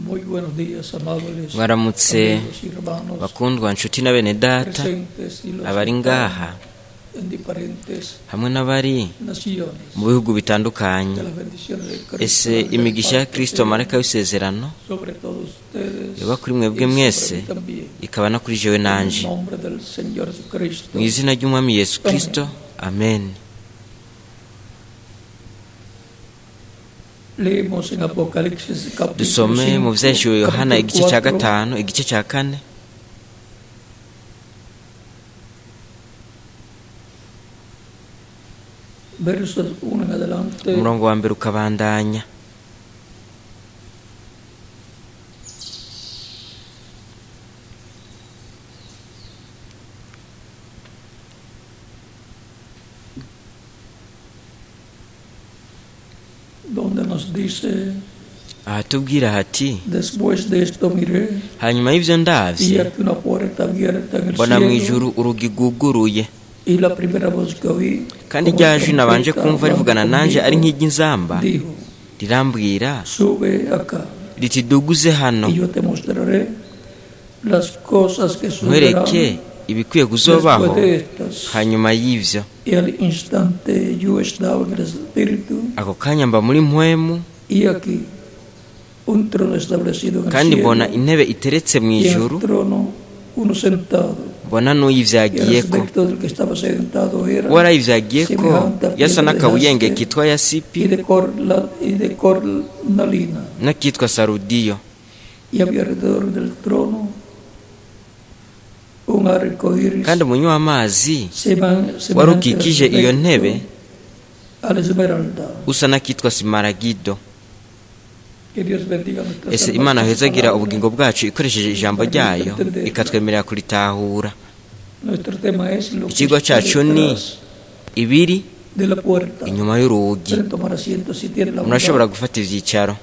Muy buenos días, amables Mwaramutse amigos y hermanos bakundwa nshuti na bene data presentes y los abari que ngaha están en diferentes hamwe n'abari naciones. mu bihugu bitandukanye. Que las bendiciones de Cristo, Ese del imigisha ya Padre, Kristo marayika w'isezerano sobre todos ustedes iba kuri mwebwe y sobre mwese mí también. ikaba no kuri jewe En el nanje, nombre del Señor Jesucristo. mu izina ry'umwami Yesu Kristo, amen. Leemos en Apocalipsis capítulo Dusome mu 5, vyahishuriwe Yohana capítulo igice cya 4, gatanu igice cya kane, versos 1 en adelante. umurongo wa mbere ukabandanya. Donde nos dice: Ahatubwira hati: Después de esto miré hanyuma y'ivyo y ndavye aquí una puerta abierta en el mbona mu cielo, ijuru urugi rwuguruye, y la primera voz que oí kandi como rya jwi nabanje trompeta kumva hablando rivugana nanje ari conmigo, nk'iry'inzamba dijo: rirambwira Sube acá riti duguze hano y yo te mostraré las cosas que nkwereke sucederán ibikwiye kuzobaho después de estas. hanyuma y'ivyo. Y al instante yo estaba en el espíritu, Ako kanya mba muri mpwemu, y aquí un trono establecido en el kandi mbona cielo, intebe iteretse mu y en ijuru, el trono uno sentado. mbona Y el n'uyivyagiyeko. aspecto del que estaba sentado era Uwarayivyagiyeko semejante a yasa piedra de n'akabuyenge jaspe kitwa yasipi y de cornalina. n'akitwa sarudiyo, Y había alrededor del trono un arco iris kandi umunywa w'amazi semejante wari al ukikije iyo ntebe aspecto a la esmeralda. usa n'akitwa simaragido. Que Dios bendiga nuestra Ese Imana salvación hezagira palabra. ubugingo bwacu ikoresheje ijambo ryayo ikatwemerera kuritahura. Nuestro tema es lo que Ikigo está cyacu ni detrás ibiri de la puerta. inyuma y'urugi. Pueden tomar asiento si tienen la Murashobora bondad. gufata ivyicaro.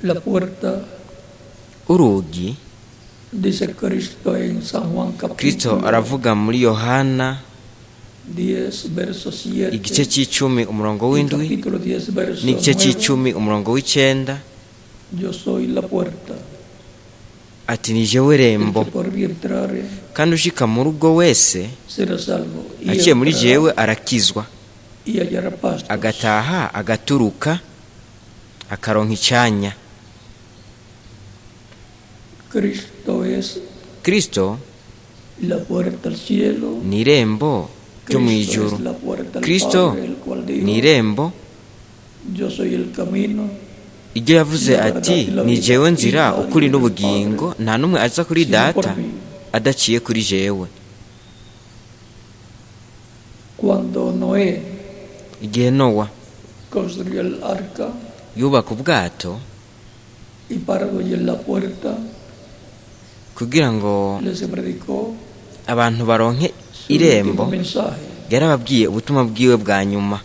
La puerta, Urugi, dice Cristo en San Juan Kristo capítulo aravuga muri Yohana 10, verso 7, igice c'icumi umurongo y w'indwi capítulo 10, verso n'igice 9, c'icumi umurongo w'icenda, yo soy la puerta. ati ni jewe El rembo, que por mí entrare kandi ushika mu rugo wese será salvo y aciye muri entrará jewe arakizwa, y hallará pastos. agataha agaturuka akaronka icanya. Cristo es Kristo la puerta al cielo. ni irembo ryo mu Cristo ijuru. es la puerta al Kristo Padre, el cual ni dijo: irembo Yo soy el camino, iryo yavuze ati ni jewe nzira ukuri n'ubugingo, nta n'umwe aza kuri sino data por mí. adaciye kuri jewe. Cuando Noé Igihe Nowa construyó el arca yubaka ubwato y parado allí en la puerta, kugira ngo les predicó abantu baronke su irembo, último mensaje. yarababwiye ubutumwa bwiwe bwa nyuma.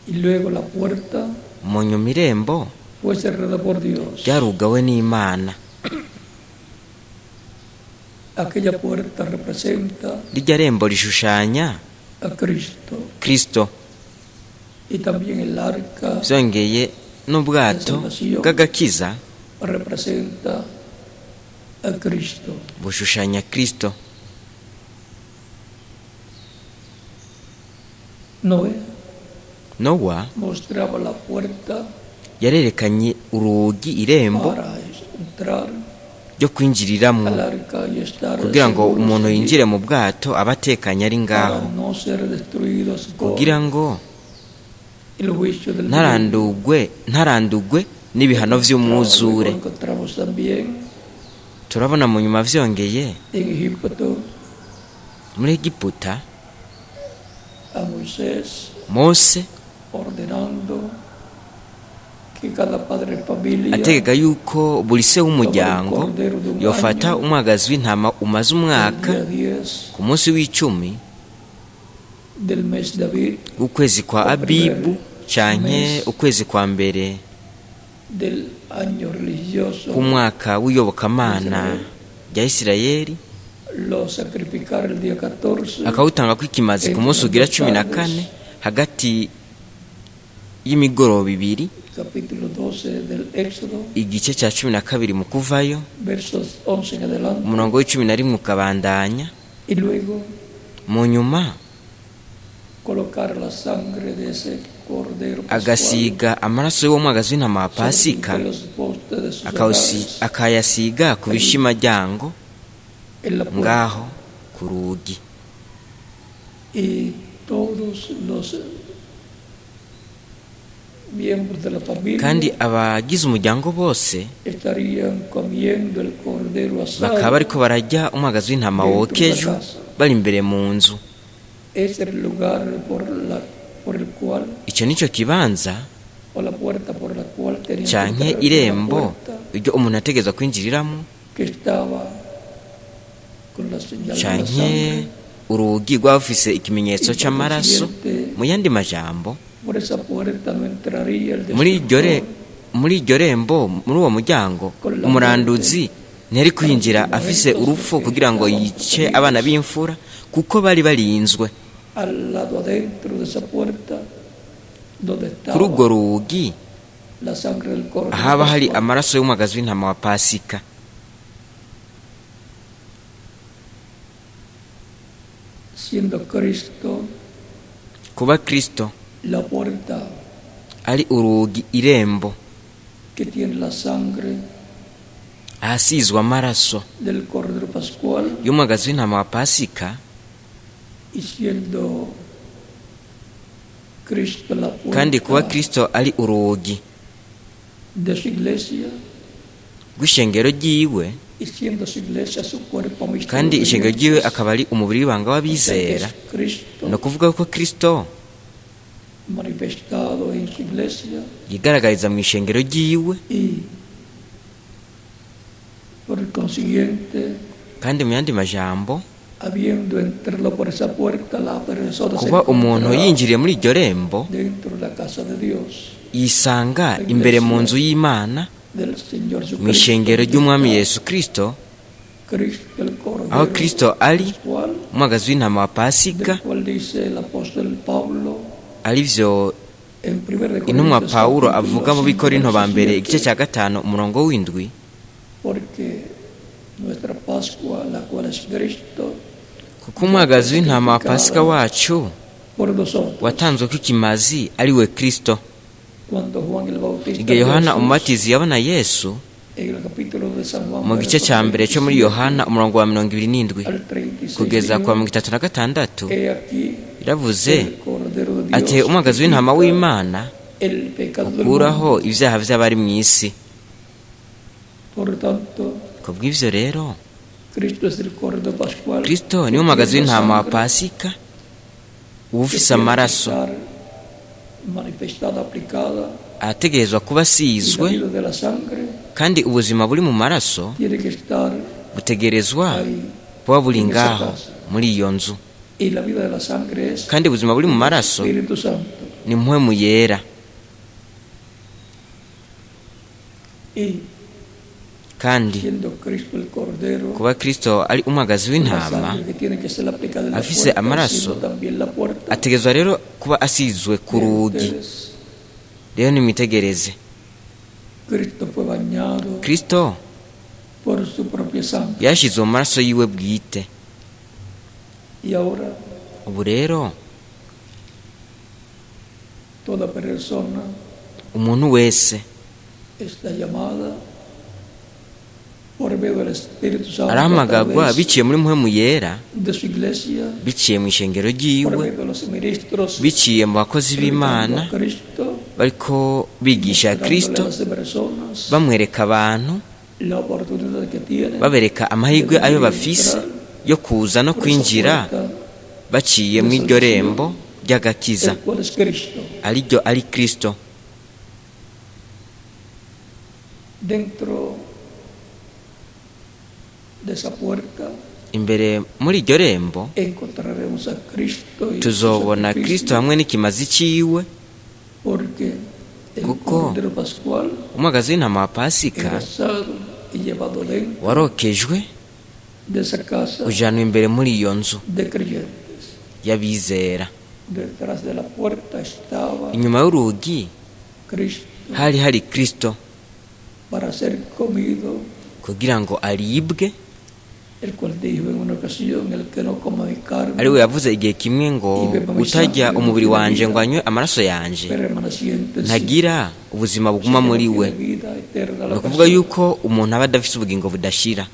Y luego la puerta Mu nyuma irembo fue cerrada por Dios. ryarugawe n'Imana. Aquella puerta representa Rirya rembo rishushanya a Cristo Kristo, y también el arca vyongeye n'ubwato bw'agakiza representa a Cristo. bushushanya Kristo. Noé Nowa mostraba la puerta yarerekanye urugi, irembo para entrar ryo kwinjiriramwo al arca y estar kugira ngo seguros umuntu allí yinjire mu bwato aba atekanye ari ngaho, para no ser destruidos con kugira ngo el juicio del diluvio. ntarandugwe n'ibihano vy'umwuzure. Luego encontramos también Turabona mu nyuma vyongeye en Egipto muri Egiputa a Moisés Mose ordenando que cada padre de familia ategeka yuko buri se w'umuryango yofata umwagazi w'intama umaze umwaka el día 10 ku munsi w'icumi del mes de Abib w'ukwezi kwa Abibu canke ukwezi kwa mbere del año religioso k'umwaka w'iyobokamana rya Isirayeli, Lo sacrificara el día 14 akawutanga kw'ikimazi ku munsi ugira 14 hagati y'imigoroba ibiri, capítulo 12 del Éxodo, igice cya 12 mu Kuvayo, versos 11 en adelante, umurongo w'11 ukabandanya. Y luego Mu nyuma colocar la sangre de ese cordero pascual agasiga amaraso y'uwo mwagazi w'intama wa Pasika, sobre los postes de sus hogares akayasiga ku bishimajyango en la puerta. ngaho ku rugi. Y todos los miembros de la familia Kandi abagize umuryango bose estarían comiendo el cordero asado. bakaba bariko bararya umwagazi w'intama wokejwe bari imbere mu nzu. Ese era el lugar por el cual, Icyo nicyo kibanza o la puerta por la cual tenían que canke entrar, irembo la puerta iryo umuntu ategerezwa kwinjiriramo, que estaba con la señal de la canke sangre. urugi rwaba rufise ikimenyetso c'amaraso. Mu yandi majambo, Por esa puerta no entraría el muri iryo destructor muri iryo rembo, muri uwo muryango, umuranduzi ntiyari kwinjira afise urupfu kugira ngo yice abana b'imfura, kuko bari barinzwe. Al lado adentro de esa puerta donde estaba Kuri urwo rugi la sangre del cordero haba hari pascual. amaraso y'umwagazi w'intama wa Pasika. Siendo Cristo Kuba Kristo la puerta ari urugi, irembo que tiene la sangre ahasizwe amaraso del cordero pascual y'umwagazi w'intama wa Pasika, y siendo Cristo la kandi kuba puerta Kristo ari urugi de su iglesia rw'ishengero ryiwe, y siendo su iglesia su cuerpo místico kandi de ishengero ryiwe creyentes, akaba ari umubiri w'ibanga o sea que w'abizera, es Cristo ni ukuvuga ko Kristo manifestado en su iglesia yigaragariza mu ishengero ryiwe, y por el consiguiente, kandi mu yandi majambo, habiendo entrado por esa puerta, la persona se kuba umuntu encontrará yinjiriye muri iryo rembo dentro de la casa de Dios, yisanga imbere mu nzu y'Imana, del Señor mu Jesucristo, ishengero ry'Umwami donde Yesu Kristo, está Cristo el Cordero aho Kristo ari Pascual, umwagazi w'intama wa Pasika, del cual dice el apóstol Pablo arivyo en 1 de intumwa Corintios Pawulo capítulo avuga mu 5, Bikorinto ba verso mbere igice 7, cya 5 umurongo w'7, porque nuestra Pascua, la cual es Cristo, kuko umwagazi w'intama wa Pasika wacu por nosotros. watanzwe ko ikimazi ari we Kristo. Cuando Juan el Bautista Igihe vio a Yohana Jesús, Umubatizi yabona Yesu, en el capítulo de San Juan, mu gice verso cya mbere cyo muri 27 Yohana umurongo wa 27 al 36, kugeza dijo, ku wa 36, He aquí iravuze el Cordero de Dios ati umwagazi que w'intama quita w'Imana el pecado del ukuraho mundo. ibyaha by'abari mu isi. Por tanto, Ku bw'ivyo rero, Cristo es el Cordero Pascual Kristo que niwe mwagazi tiene la w'intama wa sangre Pasika uba que ufise tiene que amaraso estar manifestada, aplicada, ategerezwa kuba y la asizwe, vida de la sangre kandi ubuzima buri mu maraso tiene que estar butegerezwa ahí. kuba buri ngaho muri iyo nzu, Y la vida de la sangre es kandi ubuzima buri mu maraso Espíritu Santo. ni mpwemu yera. Y Kandi siendo Cristo el Cordero, kuba Kristo ari umwagazi la w'intama sangre que tiene que ser aplicada en la afise puerta, amaraso, siendo también la puerta, ategerezwa rero kuba asizwe ku vean rugi. ustedes, Rero nimwitegereze, Cristo fue bañado Kristo por su propia sangre. yashizwe mu maraso yiwe bwite. Y ahora Ubu rero toda persona umuntu wese está llamada por medio del Espíritu Santo a arahamagagwa través biciye muri mpwemu yera, de su iglesia, biciye mu ishengero por ryiwe, medio de los ministros, biciye mu bakozi predicando b'Imana a Cristo, bariko bigisha mostrándole Kristo, a las personas bamwereka abantu, la oportunidad que tienen babereka amahirwe de ayo venir y bafise entrar yo kuza no por esa kwinjira puerta, baciye mu iryo rembo ry'agakiza el cual es Cristo. ariryo ari Kristo. Dentro de esa puerta Imbere muri iryo rembo encontraremos a Cristo y su tuzobona Kristo sacrificio, hamwe n'ikimazi ciwe, porque el kuko Cordero Pascual umwagazi w'intama wa Pasika era asado y llevado dentro warokejwe de esa casa Ujanwa imbere muri iyo nzu de creyentes. y'abizera. Detrás de la puerta estaba Inyuma y'urugi Cristo hari hari Kristo para ser comido, kugira ngo aribwe, el cual dijo en una ocasión: el que no coma mi carne ari we yavuze igihe kimwe ngo utarya umubiri wanje ngo anywe amaraso yanje permaneciente en sí, ntagira ubuzima buguma sino muri tiene we. vida eterna Ni la ukuvuga persona. yuko umuntu aba adafise ubugingo budashira.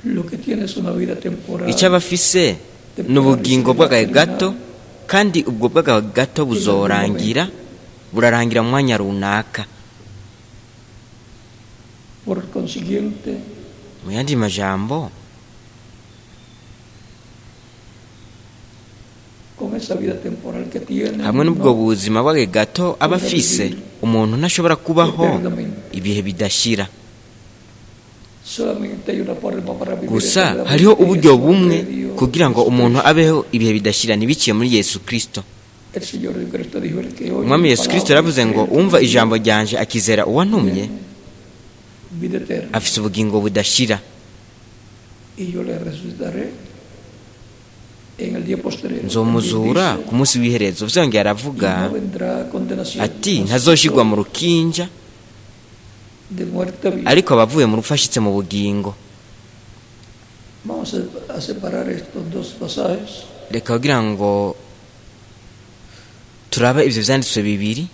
Lo que tiene es una vida temporal. Icyo aba afise ni ubugingo bw'agahe gato, kandi ubwo bw'agahe gato buzorangira, burarangira mu mwanya runaka. Por consiguiente, Mu yandi majambo, con esa vida temporal que tiene, hamwe n'ubwo no buzima bw'agahe gato aba afise, umuntu ntashobora kubaho eternamente. ibihe bidashira. Solamente hay una forma para vivir Gusa eternamente, hariho y es uburyo por bumwe medio kugira ngo de umuntu Jesucristo. abeho ibihe bidashira, ntibiciye muri Yesu Kristo. El Señor Jesucristo dijo: el que oye Umwami mi Yesu Kristo palabra y yaravuze ngo cree en el que uwumva me ijambo envió, ryanje akizera uwantumye tiene vida eterna, afise ubugingo budashira, y yo le resucitaré en el día postrero. nzomuzura También ku munsi w'iherezo. Vyongeye dice, aravuga y no vendrá condenación, ati mas ntazoshirwa pasó mu rukinja, de muerte a vida. ariko abavuye mu rupfu ashitse mu bugingo. Vamos a separar estos dos pasajes. Reka kugira ngo turabe ivyo vyanditswe bibiri,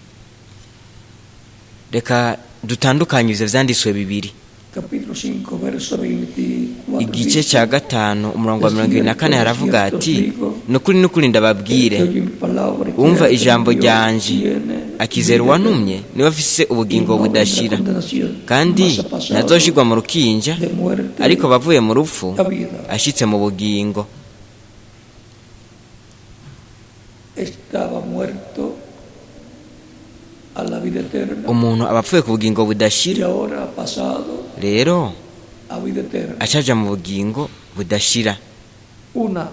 reka dutandukanye ivyo vyanditswe bibiri. Capítulo 5, verso 24. Igice dice, cya 5 umurongo wa 24 haravuga ati nukuri nukuri ndababwire, El que oye mi palabra y uwumva cree al que ijambo me envió, ryanje tiene akizera vida uwantumye eterna, niwe afise y ubugingo no vendrá budashira, condenación, kandi mas ha pasado ntazoshirwa mu rukinja, de muerte ariko abavuye mu rupfu a vida. ashitse mu bugingo. Estaba muerto a la vida eterna Umuntu aba apfuye ku bugingo y budashira, ahora ha pasado rero a vida eterna. acaja mu bugingo budashira. Una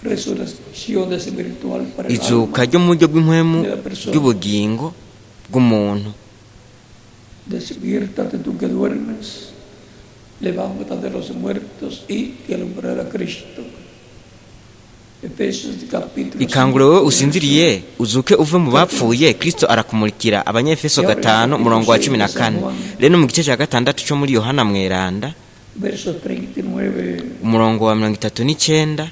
resurrección espiritual para el Izuka alma ryo mu buryo bw'impwemu de la persona. ry'ubugingo bw'umuntu. Despiértate tú que duermes, levántate de los muertos y te alumbrará Cristo. Efesios capítulo Ikangure wowe 5, usinziriye, uzuke uve mu bapfuye, Kristo arakumurikira. Abanyefeso 5 umurongo wa 14. Rero mu gice cya 6 cyo muri Yohana mweranda, versos 39, umurongo wa 39,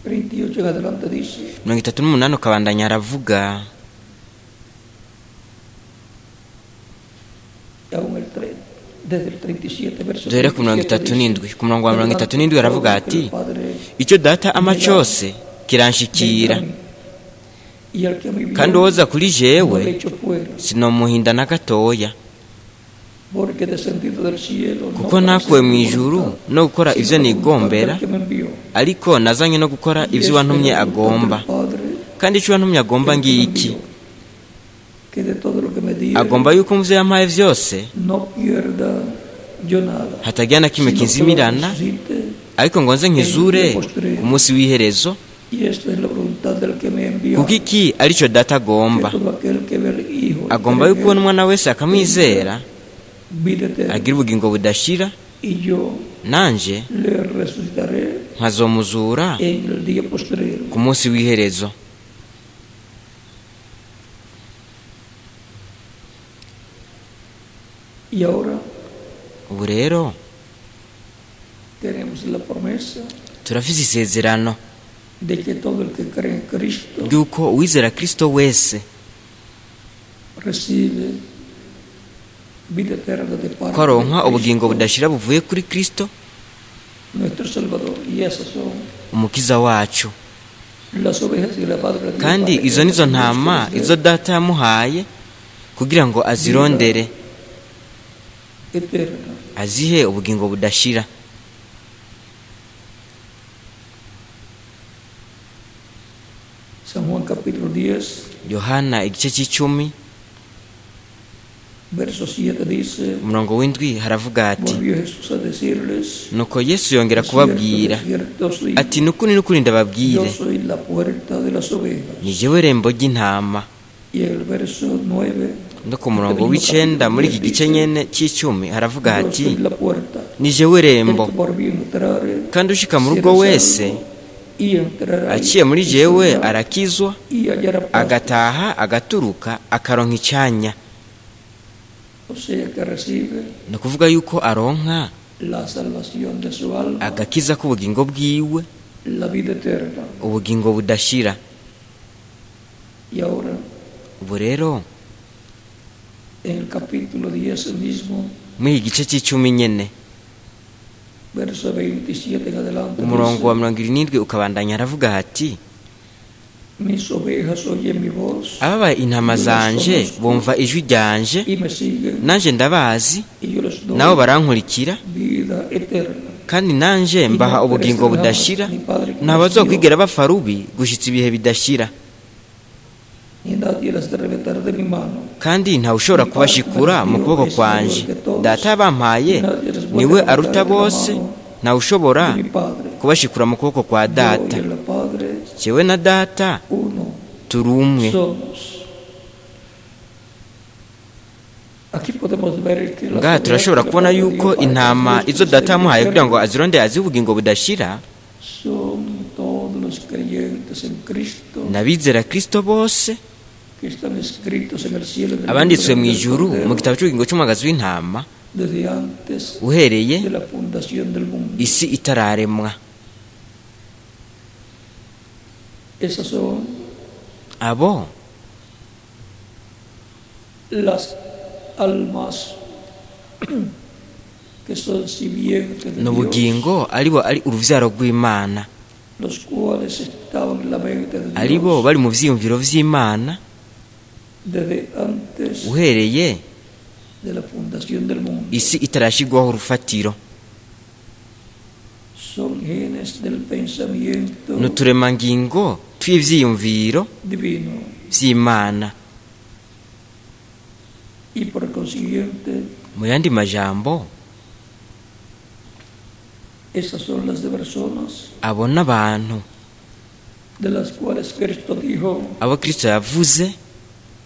38 en adelante dice: 38 ukabandanya aravuga, aún el 3, desde el 37, verso duhere ku mirongo 37 itatu dice, n'indwi, ku murongo wa mirongo "Por itatu n'indwi tanto, aravuga todo lo que ati el Padre icyo data ama me da, cyose kiranshikira, vendrá a mí. Y al que a mí kandi viene, uwoza kuri no jewe le echo fuera, sinomuhinda na gatoya, porque he descendido del cielo no kuko para ntakuwe hacer mu mi ijuru voluntad, no gukora sino ivyo la voluntad nigombera, del que me envió. ariko nazanye no gukora Y ivyo esta es uwantumye la voluntad agomba. del Padre, Kandi ico uwantumye agomba el que me ngiki, envió, que de todo lo que me diere agomba yuko muvyo yampaye vyose no pierda yo nada, hatagira na kimwe sino que lo kinzimirana, resucite. ariko ngo nze nkizure ku munsi w'iherezo, Y esta es la voluntad del que me envió, kuko iki arico data agomba. que todo aquel que ve al Hijo y Agomba cree yuko en ubona él umwana wese akamwizera vida eterna, agira ubugingo budashira, y yo nanje le resucitaré nkazomuzura en el día postrero. ku munsi w'iherezo. Y ahora Ubu rero tenemos la promesa turafise isezerano de que todo el que cree en Cristo ry'uko uwizera Kristo wese recibe vida eterna de parte ko aronka de ubugingo Cristo, budashira buvuye kuri Kristo nuestro Salvador. Y esas son umukiza wacu. las ovejas que la Padre dio Kandi para que izo nizo las ntama busque izo data yamuhaye kugira ngo azirondere eterna. azihe ubugingo budashira. San Juan capítulo 10, Yohana igice cy'icumi verso 7 dice: umurongo w'indwi haravuga ati Volvió Jesús a decirles: nuko Yesu yongera "De cierto, kubabwira de cierto os digo, ati nukuri nukuri yo ndababwire, soy la puerta de las ovejas. ni jewe rembo ry'intama. Y el verso 9 No ku murongo Este mismo w'icenda capítulo muri iki 10 gice dice, nyene c'icumi haravuga Yo hati soy la puerta. Ni jewe El rembo, que por mí entrare kandi ushika mu será rugo wese salvo, y entrará aciye muri y jewe saldrá, arakizwa, y hallará pasto. agataha, agaturuka, akaronka icanya. O sea que recibe Ni ukuvuga yuko aronka la salvación de su alma, agakiza k'ubugingo bwiwe, la vida eterna. ubugingo budashira. Y ahora, Ubu rero en el capítulo 10 mismo, muri iki gice c'icumi nyene, verso 27 en adelante, umurongo wa dice, 77 ukabandanya haravuga hati mis ovejas oyen mi voz ababaye intama zanje bumva ijwi ryanje, y me siguen, nanje ndabazi, y yo les doy nabo barankurikira, vida eterna. kandi nanje mbaha ubugingo budashira, ntabazokwigera bapfa rubi gushitsa ibihe bidashira, Ni nadie las arrebatará de mi mano. kandi ntawushobora kubashikura mu kuboko kwanje. Data yabampaye niwe aruta bose, ntawushobora De mi Padre. kubashikura mu kuboko kwa Yo Data. y el Padre Jewe na Data uno turi umwe. somos. Aquí podemos ver que las Ngaha ovejas turashobora que el kubona Padre yuko dio para intama que izo Dios Data yamuhaye kugira ngo eterna azironde azihe ubugingo budashira son todos los creyentes en Cristo n'abizera Kristo bose que están escritos en el cielo en el abanditswe libro mu del ijuru mu Cordero gitabo cy'ubugingo cy'umwagazi w'intama desde antes uhereye de la fundación del mundo. isi itararemwa. Esas son Abo las almas que son simiente de ni Dios, ubugingo aribo ari uruvyaro rw'Imana, los cuales estaban en la mente de aribo Dios bari mu vyiyumviro vy'Imana desde antes uhereye de la fundación del mundo. isi itarashigwaho urufatiro. Son genes del pensamiento Ni uturemangingo tw'ivyiyumviro divino vy'Imana. y por consiguiente Mu yandi majambo, esas son las de personas abo n'abantu de las cuales Cristo dijo, abo Kristo yavuze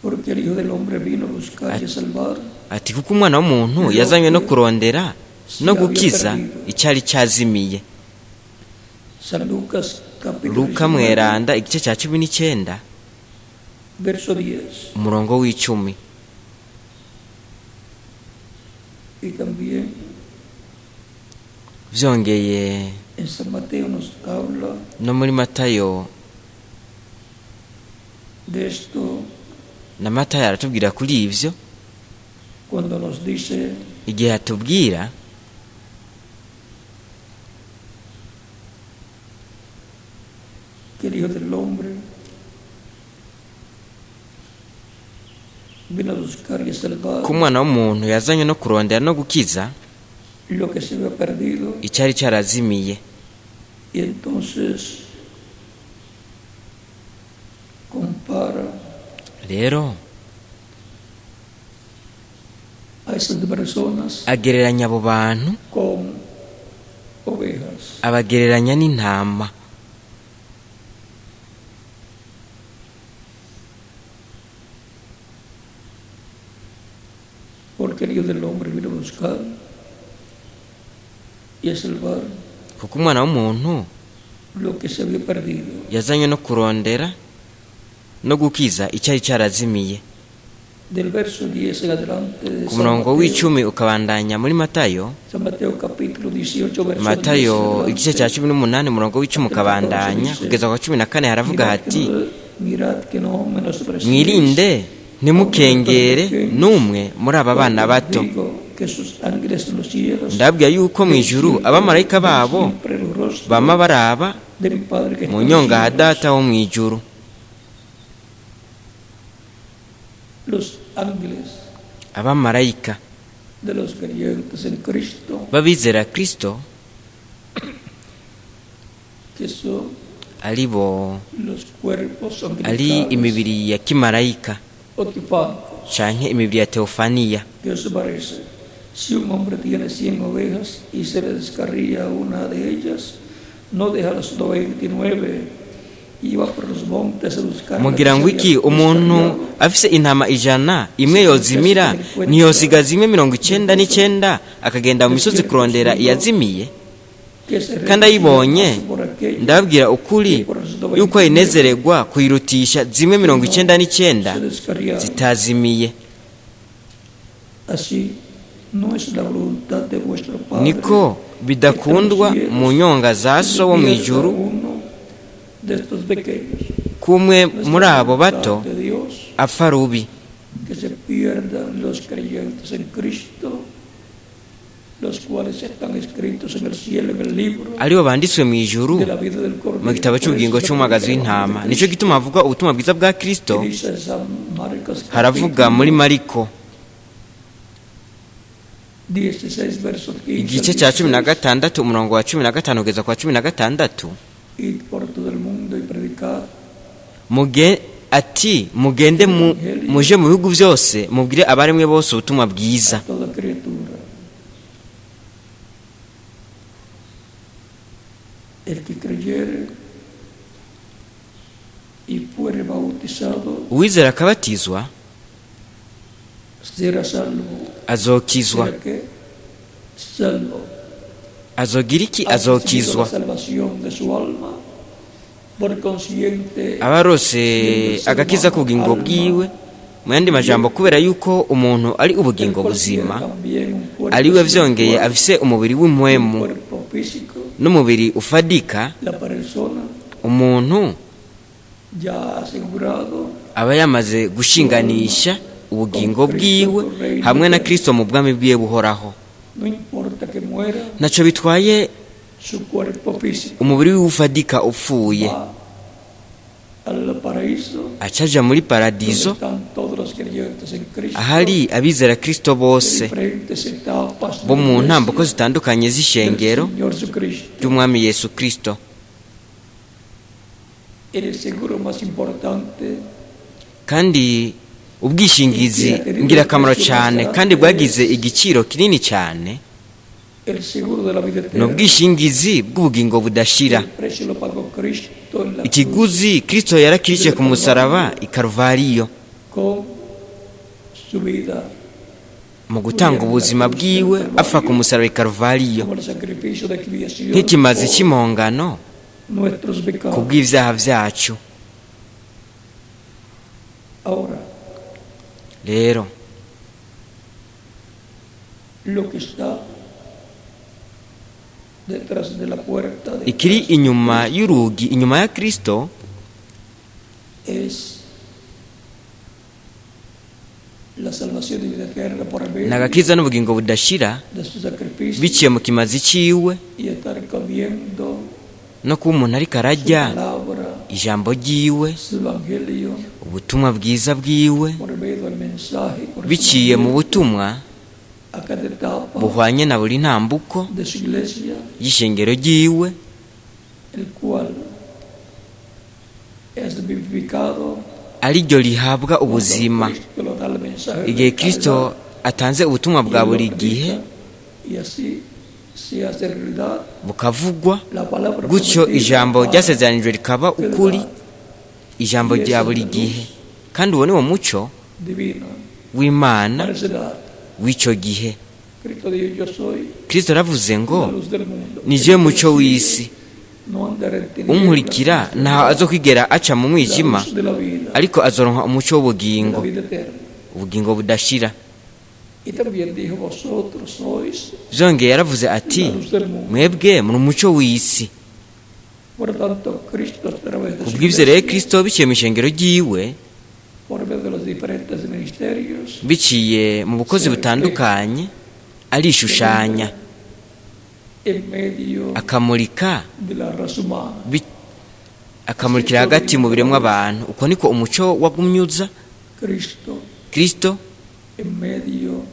porque el Hijo del Hombre vino a buscar y a salvar ati kuko umwana w'umuntu yazanywe no kurondera no gukiza icyari cyazimiye. San Lucas capítulo Luka 19, mweranda igice cya 19 verso 10. umurongo w'icumi. Y también Vyongeye en San Mateo nos habla no muri Matayo, de esto na Matayo aratubwira kuri ivyo cuando nos dice igihe atubwira que el Hijo del Hombre vino a buscar y a salvar ko umwana w'umuntu yazanywe no kurondera no gukiza lo que se había perdido. icyari cyarazimiye. Y entonces compara Rero a esas personas agereranya abo bantu con ovejas. abagereranya n'intama. Porque el Hijo del Hombre vino a buscar y a salvar Kuko umwana w'umuntu lo que se había perdido. yazanywe no kurondera no gukiza icyari cyarazimiye. Del verso 10 en adelante de Ku San murongo Mateo, w'icumi ukabandanya muri Matayo, San Mateo capítulo 18, verso 10 en Matayo adelante, igice cya 18 umurongo w'icumi ukabandanya kugeza ku wa 14 haravuga mirad hati que no, mirad que no menospreciéis mwirinde ntimukengere n'umwe muri aba bana porque os bato, digo que sus ángeles en los cielos ndababwira yuko mu ijuru abamarayika babo siempre el rostro bama baraba de mi Padre que mu está en los nyonga ha cielos. Data wo mu ijuru. Los ángeles Abamarayika de los creyentes en Cristo b'abizera Kristo que son aribo los cuerpos ari angelicales imibiri ya kimarayika o teofánicos. canke imibiri ya teofaniya. ¿Qué os parece? Si un hombre tiene 100 ovejas y se le descarría una de ellas, no deja las 99 Iba por los montes a buscar la Mugira que ngo se iki? había Umuntu extraviado. afise intama 100, imwe yozimira, ntiyosiga zimwe 99 akagenda mu misozi kurondera iyazimiye? Que se Kandi ayibonye, regocija más por aquella ndababwira ukuri yuko ayinezererwa kuyirutisha zimwe 99 se descarriaron. zitazimiye. Así no es la voluntad de vuestro Padre Niko bidakundwa mu nyonga za que So wo mu pierda ijuru uno de estos pequeños. kumwe No es muri la abo voluntad bato de Dios apfa rubi. que se pierdan los creyentes en Cristo, los cuales están escritos en el cielo, en el libro Aribo banditswe mu ijuru de la vida del Cordero. mu gitabo Por eso cy'ubugingo se cy'umwagazi predica el w'intama. Evangelio de Nicyo gituma havugwa ubutumwa bwiza bwa Kristo. Cristo. Dice San Marcos Haravuga muri capítulo Mariko 16, versos 15 igice cya cumi na 16. gatandatu umurongo wa 15 kugeza kwa 16. Id por todo el mundo y predicad Muge ati mugende muje mu bihugu byose, mubwire abaremwe bose ubutumwa bwiza. a toda criatura. El que creyere y fuere bautizado Uwizera akabatizwa será salvo. azokizwa. ¿Será qué? Salvo. Azogira iki? Ha recibido Azokizwa. la salvación de su alma, por consiguiente, Abarose agakiza k'ubugingo bwiwe. Mu yandi majambo, kubera yuko umuntu ari el ubugingo cual tiene buzima, también un cuerpo ariwe vyongeye espiritual, afise umubiri un w'impwemu cuerpo físico, n'umubiri ufadika, la persona umuntu ya ha asegurado aba yamaze gushinganisha ubugingo bwiwe hamwe na Kristo mu bwami bwiwe buhoraho. No importa que muera Ntaco bitwaye su cuerpo físico, umubiri wiwe ufadika upfuye, va al paraíso acaja muri donde paradizo están todos los creyentes en Cristo ahari abizera Kristo de bose diferentes etapas de bo la mu ntambuko iglesia zitandukanye del z'ishengero Señor Jesucristo. ry'umwami Yesu Kristo. El seguro más importante Kandi ubwishingizi ngirakamaro cyane kandi bwagize igiciro kinini cyane el seguro de la vida ni eterna. ubwishingizi bw'ubugingo budashira. El precio lo pagó Cristo en la cruz Ikiguzi Kristo yarakiriye ku musaraba i Karuvariyo con su vida mu gutanga ubuzima bwiwe apfa ku musaraba i Karuvariyo como el sacrificio de expiación nk'ikimazi por cy'impongano nuestros ku pecados. bw'ibyaha byacu. Ahora, Rero lo que está detrás de la puerta de ikiri inyuma y'urugi, inyuma ya Kristo, es la salvación de vida eterna por ni medio agakiza n'ubugingo budashira de su sacrificio biciye mu kimazi ciwe y estar comiendo no kuba umuntu ariko su ararya palabra, ijambo ryiwe, su evangelio, ubutumwa bwiza bwiwe, por medio del mensaje biciye mu correspondiente butumwa a cada etapa buhwanye na buri ntambuko de su iglesia, y'ishengero ryiwe, el cual es vivificado ariryo rihabwa cuando ubuzima Cristo lo da el mensaje igihe de Kristo atanze ubutumwa y bwa él lo buri predica, gihe, y así se hace realidad bukavugwa la palabra gutyo, prometida ijambo para ryasezeranijwe rikaba cada ukuri, ijambo rya buri gihe. Kandi uwo ni wo muco divina w'Imana para esa edad. w'icyo gihe. Cristo dijo: yo soy Kristo yaravuze ngo la luz del mundo. ni El je que me muco sigue w'isi, no andará en tinieblas, unkurikira ntaho azokwigera aca mu la mwijima, luz de la vida, ariko azoronka umuco de la w'ubugingo, vida eterna. ubugingo budashira. Y también dijo: vosotros sois Vyongeye yaravuze ati la luz del mundo. mwebwe muri umuco w'isi. Por tanto, Cristo a través de su Kubw'ivyo rero iglesia, Kristo biciye mu ishengero ryiwe, por medio de los diferentes ministerios, biciye mu bukozi butandukanye, arishushanya en medio akamurika de la raza humana. Akamurikira hagati mu biremwa abantu. Uko niko umuco wagumye uza. Cristo Kristo en medio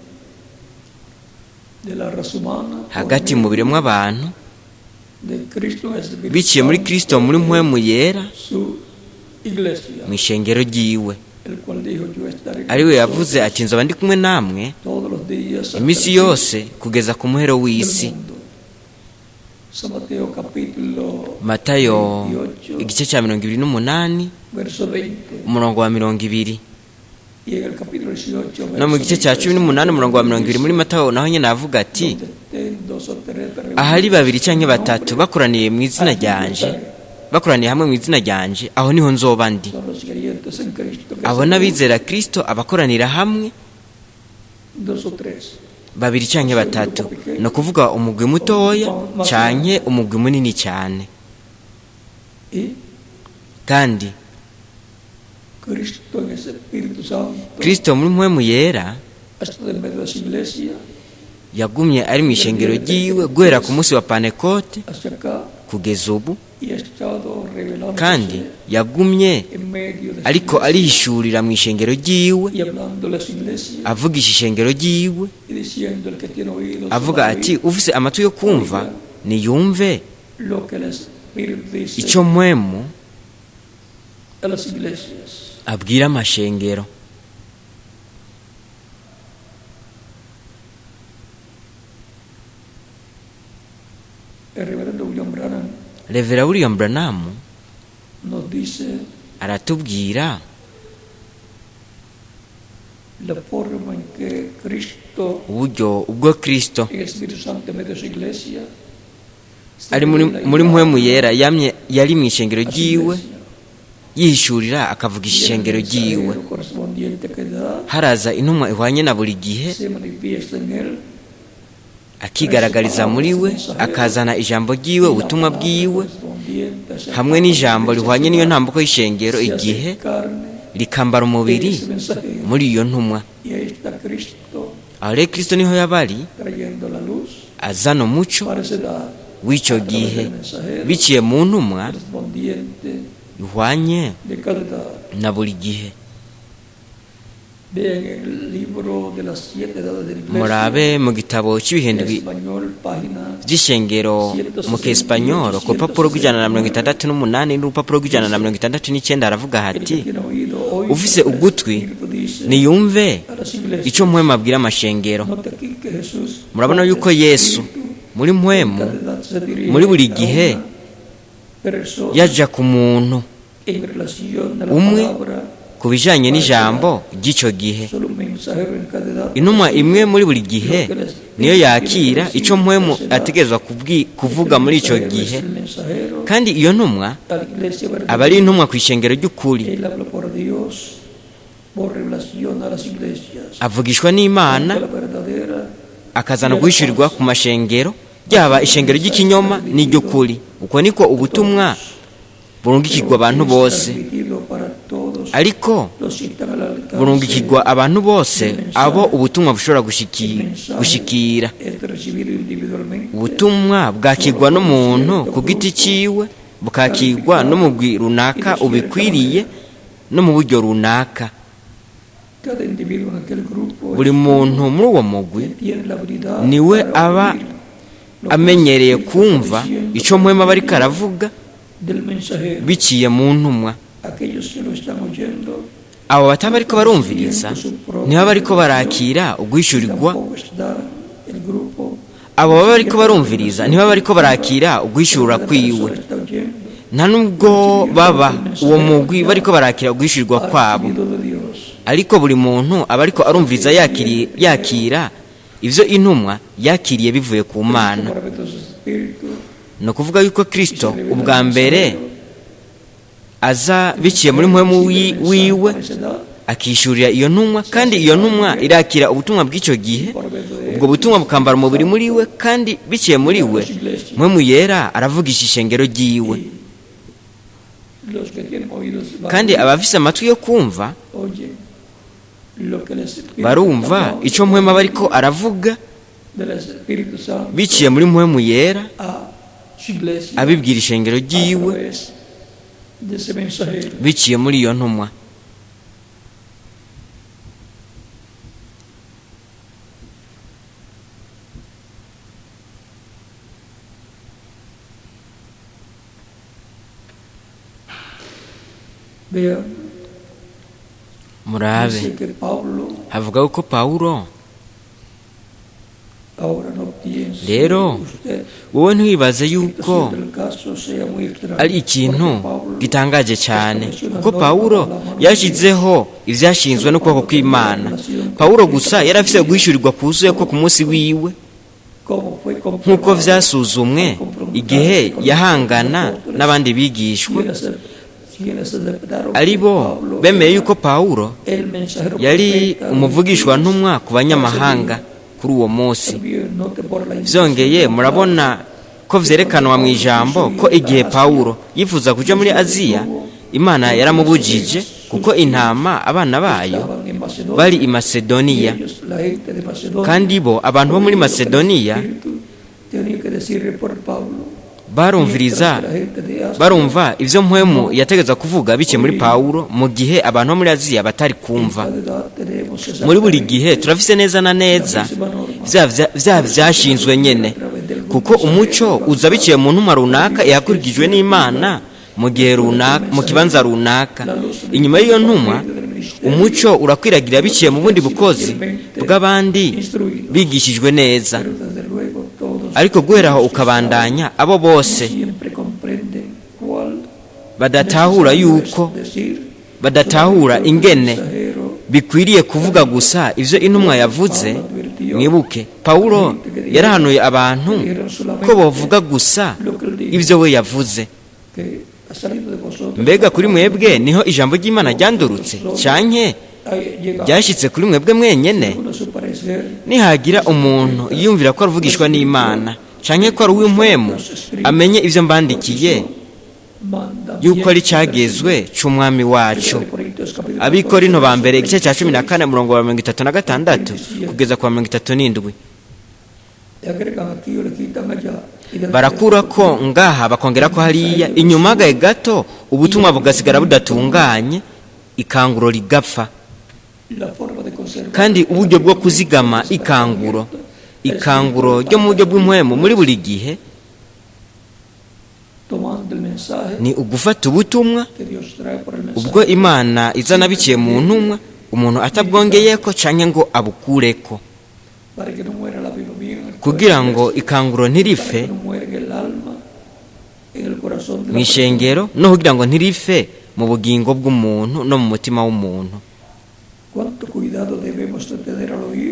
de la raza humana, por hagati mu medio biremwa abantu, de Cristo en el Espíritu biciye muri Santo, Kristo muri mpwemu yera su iglesia, mu ishengero ryiwe, el cual dijo: yo estaré con ari we yavuze vosotros ati nzoba ndi kumwe namwe todos los días hasta iminsi el fin yose kugeza ku muhero del w'isi. mundo. San Mateo capítulo Matayo 28, igice cya 28 verso 20. umurongo wa 20. Y en el capítulo 18, No mu verso gice cya 18 umurongo wa 20 muri Matayo naho nyine avuga ati donde estén dos o tres reunidos ahari babiri canke en mi batatu nombre, bakoraniye mu izina ryanje, bakoraniye hamwe mu izina ryanje, aho niho nzoba ndi. son los creyentes en Cristo que Abo se n'abizera Kristo abakoranira hamwe dos o tres. babiri canke batatu, ni ukuvuga umugwi mutoya canke umugwi munini cyane. Y Kandi Cristo en ese Espíritu Santo Kristo muri mpwemu yera hasta en medio de su iglesia yagumye ari mu ishengero ryiwe guhera ku munsi wa Pantekote hacia acá kugeza ubu, y ha estado revelándose kandi yagumye en medio de su ariko iglesia arihishurira mu ishengero ryiwe, y hablándole a su iglesia avugisha ishengero ryiwe, y diciendo el que tiene oídos avuga para ati oír ufise amatwi yo kumva niyumve lo que el Espíritu dice icyo mpwemu a las iglesias. abwira amashengero. El reverendo William Branham Revera William Branham nos dice aratubwira la forma en que Cristo uburyo ubwo Kristo en el Espíritu Santo en medio de su iglesia se ari muri revela y muri mpwemu habla yera yamye yari mu ishengero a su ryiwe iglesia. yihishurira akavugisha Y el ishengero ryiwe. mensajero correspondiente que da Haraza intumwa ihwanye na buri gihe se manifiesta en él akigaragariza muri we, akazana ijambo ryiwe, y la ubutumwa palabra bwiwe correspondiente a esa hamwe etapa de la n'ijambo iglesia rihwanye se n'iyo da, ntambuko y'ishengero se hace igihe carne rikambara en umubiri ese mensajero. muri iyo ntumwa. Y ahí está Cristo Aho rero Kristo niho yaba ari trayendo la luz azana umuco para esa edad w'icyo a través gihe del mensajero biciye mu ntumwa correspondiente ihwanye de cada edad. na buri gihe. Vean el libro de las siete edades de la iglesia, Murabe mu gitabo en cy'ibihindwi español, página by'ishengero mu Kesipanyolo ku rupapuro rw'168 n'urupapuro rw'169 haravuga el hati que tiene oído, oiga ufise lo que el ugutwi Espíritu dice niyumve a las iglesias. icyo mpwemu abwira amashengero. Nota aquí que Jesús, Murabona por yuko el Yesu Espíritu, muri mpwemu en cada edad se dirige muri buri a gihe una persona yaja ku muntu en relación a la umwe palabra, ku bijanye n'ijambo ry'icyo gihe. solo un mensajero en cada edad Intumwa imwe muri buri gihe niyo yakira icyo mpwemu ategerezwa kuvuga muri icyo Este gihe, es el mensajero kandi iyo ntumwa a la iglesia aba ari intumwa ku ishengero ry'ukuri, Él habla por Dios, por revelación a las iglesias. avugishwa n'Imana La verdadera akazana guhishurirwa ku mashengero, ryaba ishengero ry'ikinyoma n'iry'ukuri. Uko niko ubutumwa burungikirwa abantu bose, transmitido para todos ariko los que están al alcance. burungikirwa abantu bose abo ubutumwa bushobora gushikira. Es recibido individualmente Ubutumwa bwakirwa n'umuntu ku giti ciwe, bukakirwa n'umugwi runaka ubikwiriye no mu buryo runaka. Cada individuo en aquel grupo Buri muntu muri uwo mugwi tiene la habilidad niwe para aba oír lo que el amenyereye Espíritu está kumva diciendo ico por mpwemu aba ariko medio aravuga del mensajero. biciye mu ntumwa. Aquellos que lo están oyendo Abo bataba bariko barumviriza ntibaba bariko barakira uguhishurirwa, tampoco está el grupo abo baba bariko barumviriza ntibaba bariko barakira uguhishura Cada kwiwe, persona está oyendo nta nubwo baba uwo mugwi bariko barakira uguhishurirwa ha kwabo, recibido de Dios. ariko buri muntu aba ariko arumviriza yakira ivyo intumwa yakiriye bivuye ku Mana. Cristo, por medio de su Espíritu, Ni ukuvuga yuko y Kristo se revela ubwa al mbere mensajero. aza biciye muri mpwemu Recibe el mensaje wiwe para esa edad, akishurira iyo ntumwa, kandi iyo ntumwa irakira ubutumwa bw'icyo gihe, por medio de ubwo butumwa bukambara umubiri muri we, kandi biciye muri we mpwemu yera aravugisha ishengero ryiwe. los que tienen oídos para Kandi oír, abafise amatwi yo kumva oyen lo que el Espíritu barumva está hablando icyo mpwemu aba ariko aravuga del Espíritu Santo biciye muri mpwemu yera a su iglesia abibwira ishengero a ryiwe través de ese mensajero. biciye muri iyo ntumwa. Vean, Murabe dice que Pablo havuga yuko Pawulo ahora Rero wowe ntiwibaze yuko ari ikintu gitangaje cyane, kuko Pawulo yashyizeho ibyashinzwe n'ukuboko kw'Imana. Pawulo gusa yari afite guhishurirwa kuzuye ko ku munsi wiwe, nk'uko vyasuzumwe igihe yahangana n'abandi bigishwa, ari bo bemeye yuko Pawulo yari umuvugishwa ntumwa ku banyamahanga kuri uwo munsi. Vyongeye murabona ko vyerekanwa mu ijambo ko igihe Pawulo yifuza kuja muri Aziya, Imana yaramubujije, kuko intama abana bayo bari i Masedoniya, kandi bo abantu bo muri Masedoniya barumviriza, barumva ivyo mpwemu yategeza kuvuga biciye muri Pawulo, mu gihe abantu bo muri Aziya batari kumva. Muri buri gihe turafise neza na neza vya vyashinzwe nyene, kuko umuco uza biciye mu ntumwa runaka yakurikijwe n'Imana mu gihe runaka, mu kibanza runaka. Inyuma y'iyo ntumwa umuco urakwiragira biciye mu bundi bukozi bw'abandi bigishijwe neza, ariko guhera aho ukabandanya, abo bose badatahura yuko badatahura ingene bikwiriye kuvuga gusa ivyo intumwa yavuze. Mwibuke Pawulo yarahanuye abantu ko bovuga gusa ivyo we yavuze. Mbega kuri mwebwe niho ijambo ry'Imana ryandurutse, canke ryashyitse kuri mwebwe mwenyene? Nihagira umuntu yiyumvira ko aruvugishwa n'Imana canke ko ari uw'impwemu, amenye ivyo mbandikiye yuko ari cagezwe c'Umwami wacu. Abikorinto ba mbere igice cya 14, umurongo wa 36 kugeza ku wa 37. Barakura ko ngaha bakongera ko hariya, inyuma gahe gato ubutumwa bugasigara budatunganye, ikanguro rigapfa. Kandi uburyo bwo kuzigama ikanguro, ikanguro ryo mu buryo bw'impwemu muri buri gihe, ni ugufata ubutumwa ubwo Imana izana biciye mu ntumwa, umuntu atabwongeyeko canke ngo abukureko, kugira ngo ikanguro ntirife mu ishengero, no kugira ngo ntirife mu bugingo bw'umuntu no mu mutima w'umuntu.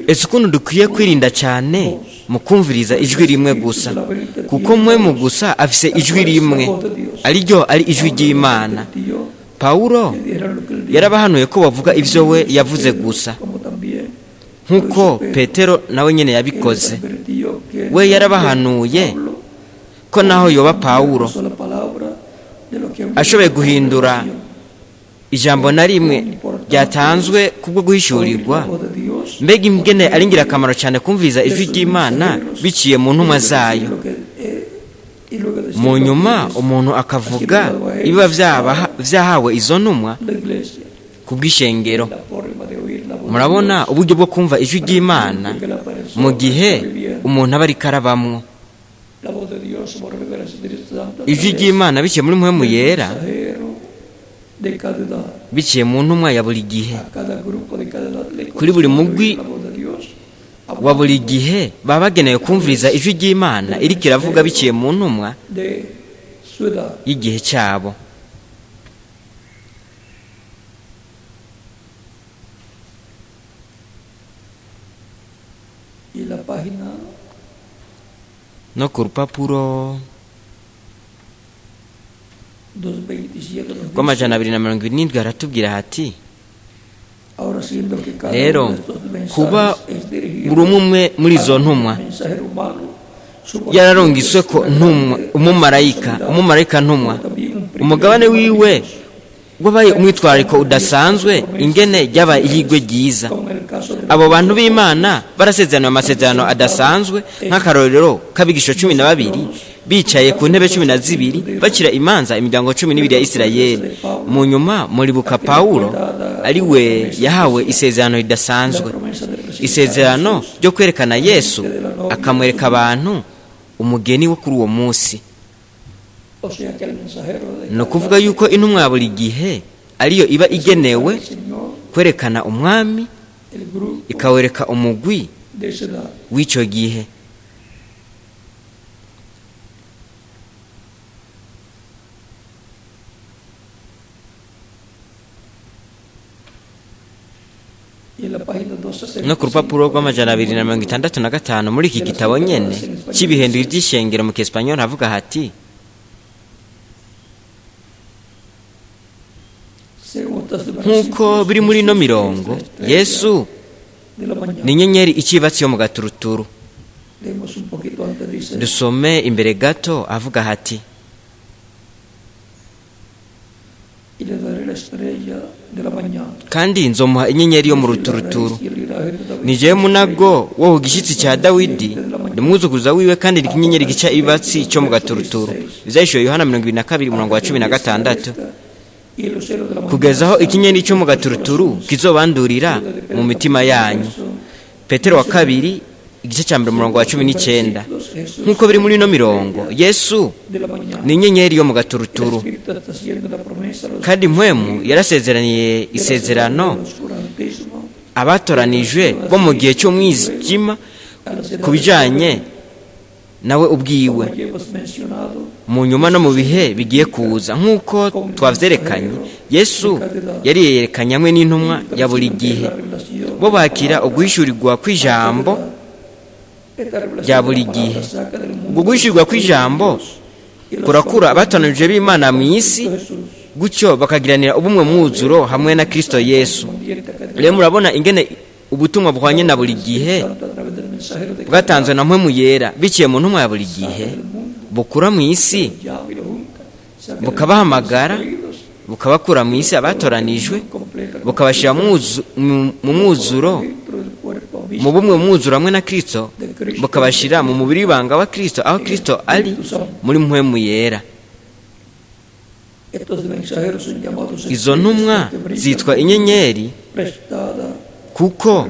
Ese ukuntu dukwiye kwirinda cyane mu kumviriza ijwi rimwe gusa, kuko mpwemu gusa afise ijwi rimwe, ariryo ari ijwi ry'Imana. Pawulo yarabahanuye ko bavuga ivyo we yavuze gusa, nk'uko Petero nawe nyene yabikoze. We yarabahanuye ko naho yoba Pawulo ashoboye guhindura ijambo na rimwe ryatanzwe kubwo guhishurirwa, mbega ingene ari ingirakamaro cyane kumviriza ijwi ry'Imana biciye mu ntumwa zayo, mu nyuma umuntu akavuga ibiba vyahawe izo ntumwa kubw'ishengero. Murabona uburyo bwo kumva ijwi ry'Imana mu gihe umuntu aba ariko arabamwo ijwi ry'Imana biciye muri mpwemu yera, biciye mu ntumwa ya buri gihe. Kuri buri mugwi wa buri gihe baba bagenewe kumviriza ijwi ry'Imana iriko iravuga biciye mu ntumwa y'igihe cyabo. No ku rupapuro rw'277 haratubwira hati: rero kuba buri umwe muri izo ntumwa yararongiswe ko ntumwa umumarayika ntumwa, umugabane wiwe wabaye umwitwarariko udasanzwe, ingene ryabaye ihigwe ryiza. Abo bantu b'Imana barasezeraniwe amasezerano adasanzwe, nk'akarorero k'abigisha 12 bicaye ku ntebe 12 bakira imanza imiryango 12 ya Isirayeli. Mu nyuma muribuka Pawulo ari we yahawe isezerano ridasanzwe, isezerano ryo kwerekana Yesu akamwereka abantu umugeni wo kuri uwo munsi. Ni ukuvuga yuko intumwa ya buri gihe ariyo iba igenewe kwerekana Umwami, ikawereka umugwi w'icyo gihe. No ku rupapuro rw'265 muri iki gitabo nyene cy'ibihendwi by'ishengero mu Kiespanyol havuga hati: "Nk'uko biri muri ino mirongo, Yesu ni inyenyeri icibatsi yo mu gaturuturu." Dusome imbere gato, avuga hati: "Kandi nzomuha inyenyeri yo mu ruturuturu. Ni jewe munago wo ku gishyitsi cya Dawidi, ndi umwuzukuruza wiwe, kandi ndi inyenyeri gica ibibatsi cyo mu gaturuturu." Ibyahishuriwe Yohana 22, umurongo wa 16. "Kugeza aho ikinyenyeri cyo mu gaturuturu kizobandurira mu mitima yanyu." Petero wa kabiri, igice cya mbere, umurongo wa 19. Nk'uko biri muri ino mirongo, Yesu ni inyenyeri yo mu gaturuturu, kandi Mpwemu yarasezeraniye isezerano abatoranijwe bo mu gihe cy'umwijima ku bijyanye nawe ubwiwe mu nyuma no mu bihe bigiye kuza. Nk'uko twavyerekanye, Yesu yari yerekanye hamwe n'intumwa ya buri gihe, bo bakira uguhishurirwa kw'ijambo rya buri gihe. Ubwo guhishurirwa kw'ijambo kurakura abatoranijwe b'Imana mu isi, gutyo bakagiranira ubumwe mwuzuro hamwe na Kristo Yesu. Rero murabona ingene ubutumwa buhwanye na buri gihe bwatanzwe na Mpwemu Yera biciye mu ntumwa ya buri gihe bukura mu isi, bukabahamagara, bukabakura mu isi abatoranijwe, bukabashyira mu mwuzuro, mu bumwe mwuzuro hamwe na Kristo, bukabashyira mu mubiri w'ibanga wa Kristo, aho Kristo ari muri Mpwemu Yera. Izo ntumwa zitwa inyenyeri kuko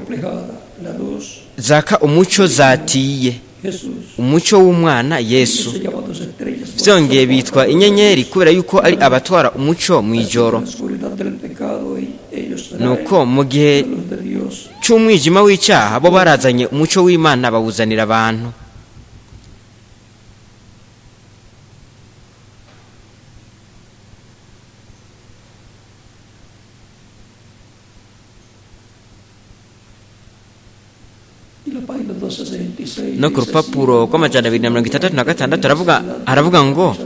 zaka umucyo zatiye, umucyo w'umwana Yesu. Byongeye bitwa inyenyeri kubera yuko ari abatwara umucyo mu ijoro. Nuko mu gihe cy'umwijima w'icyaha, bo barazanye umucyo w'Imana bawuzanira abantu. No ku rupapuro rw'266 haravuga ngo: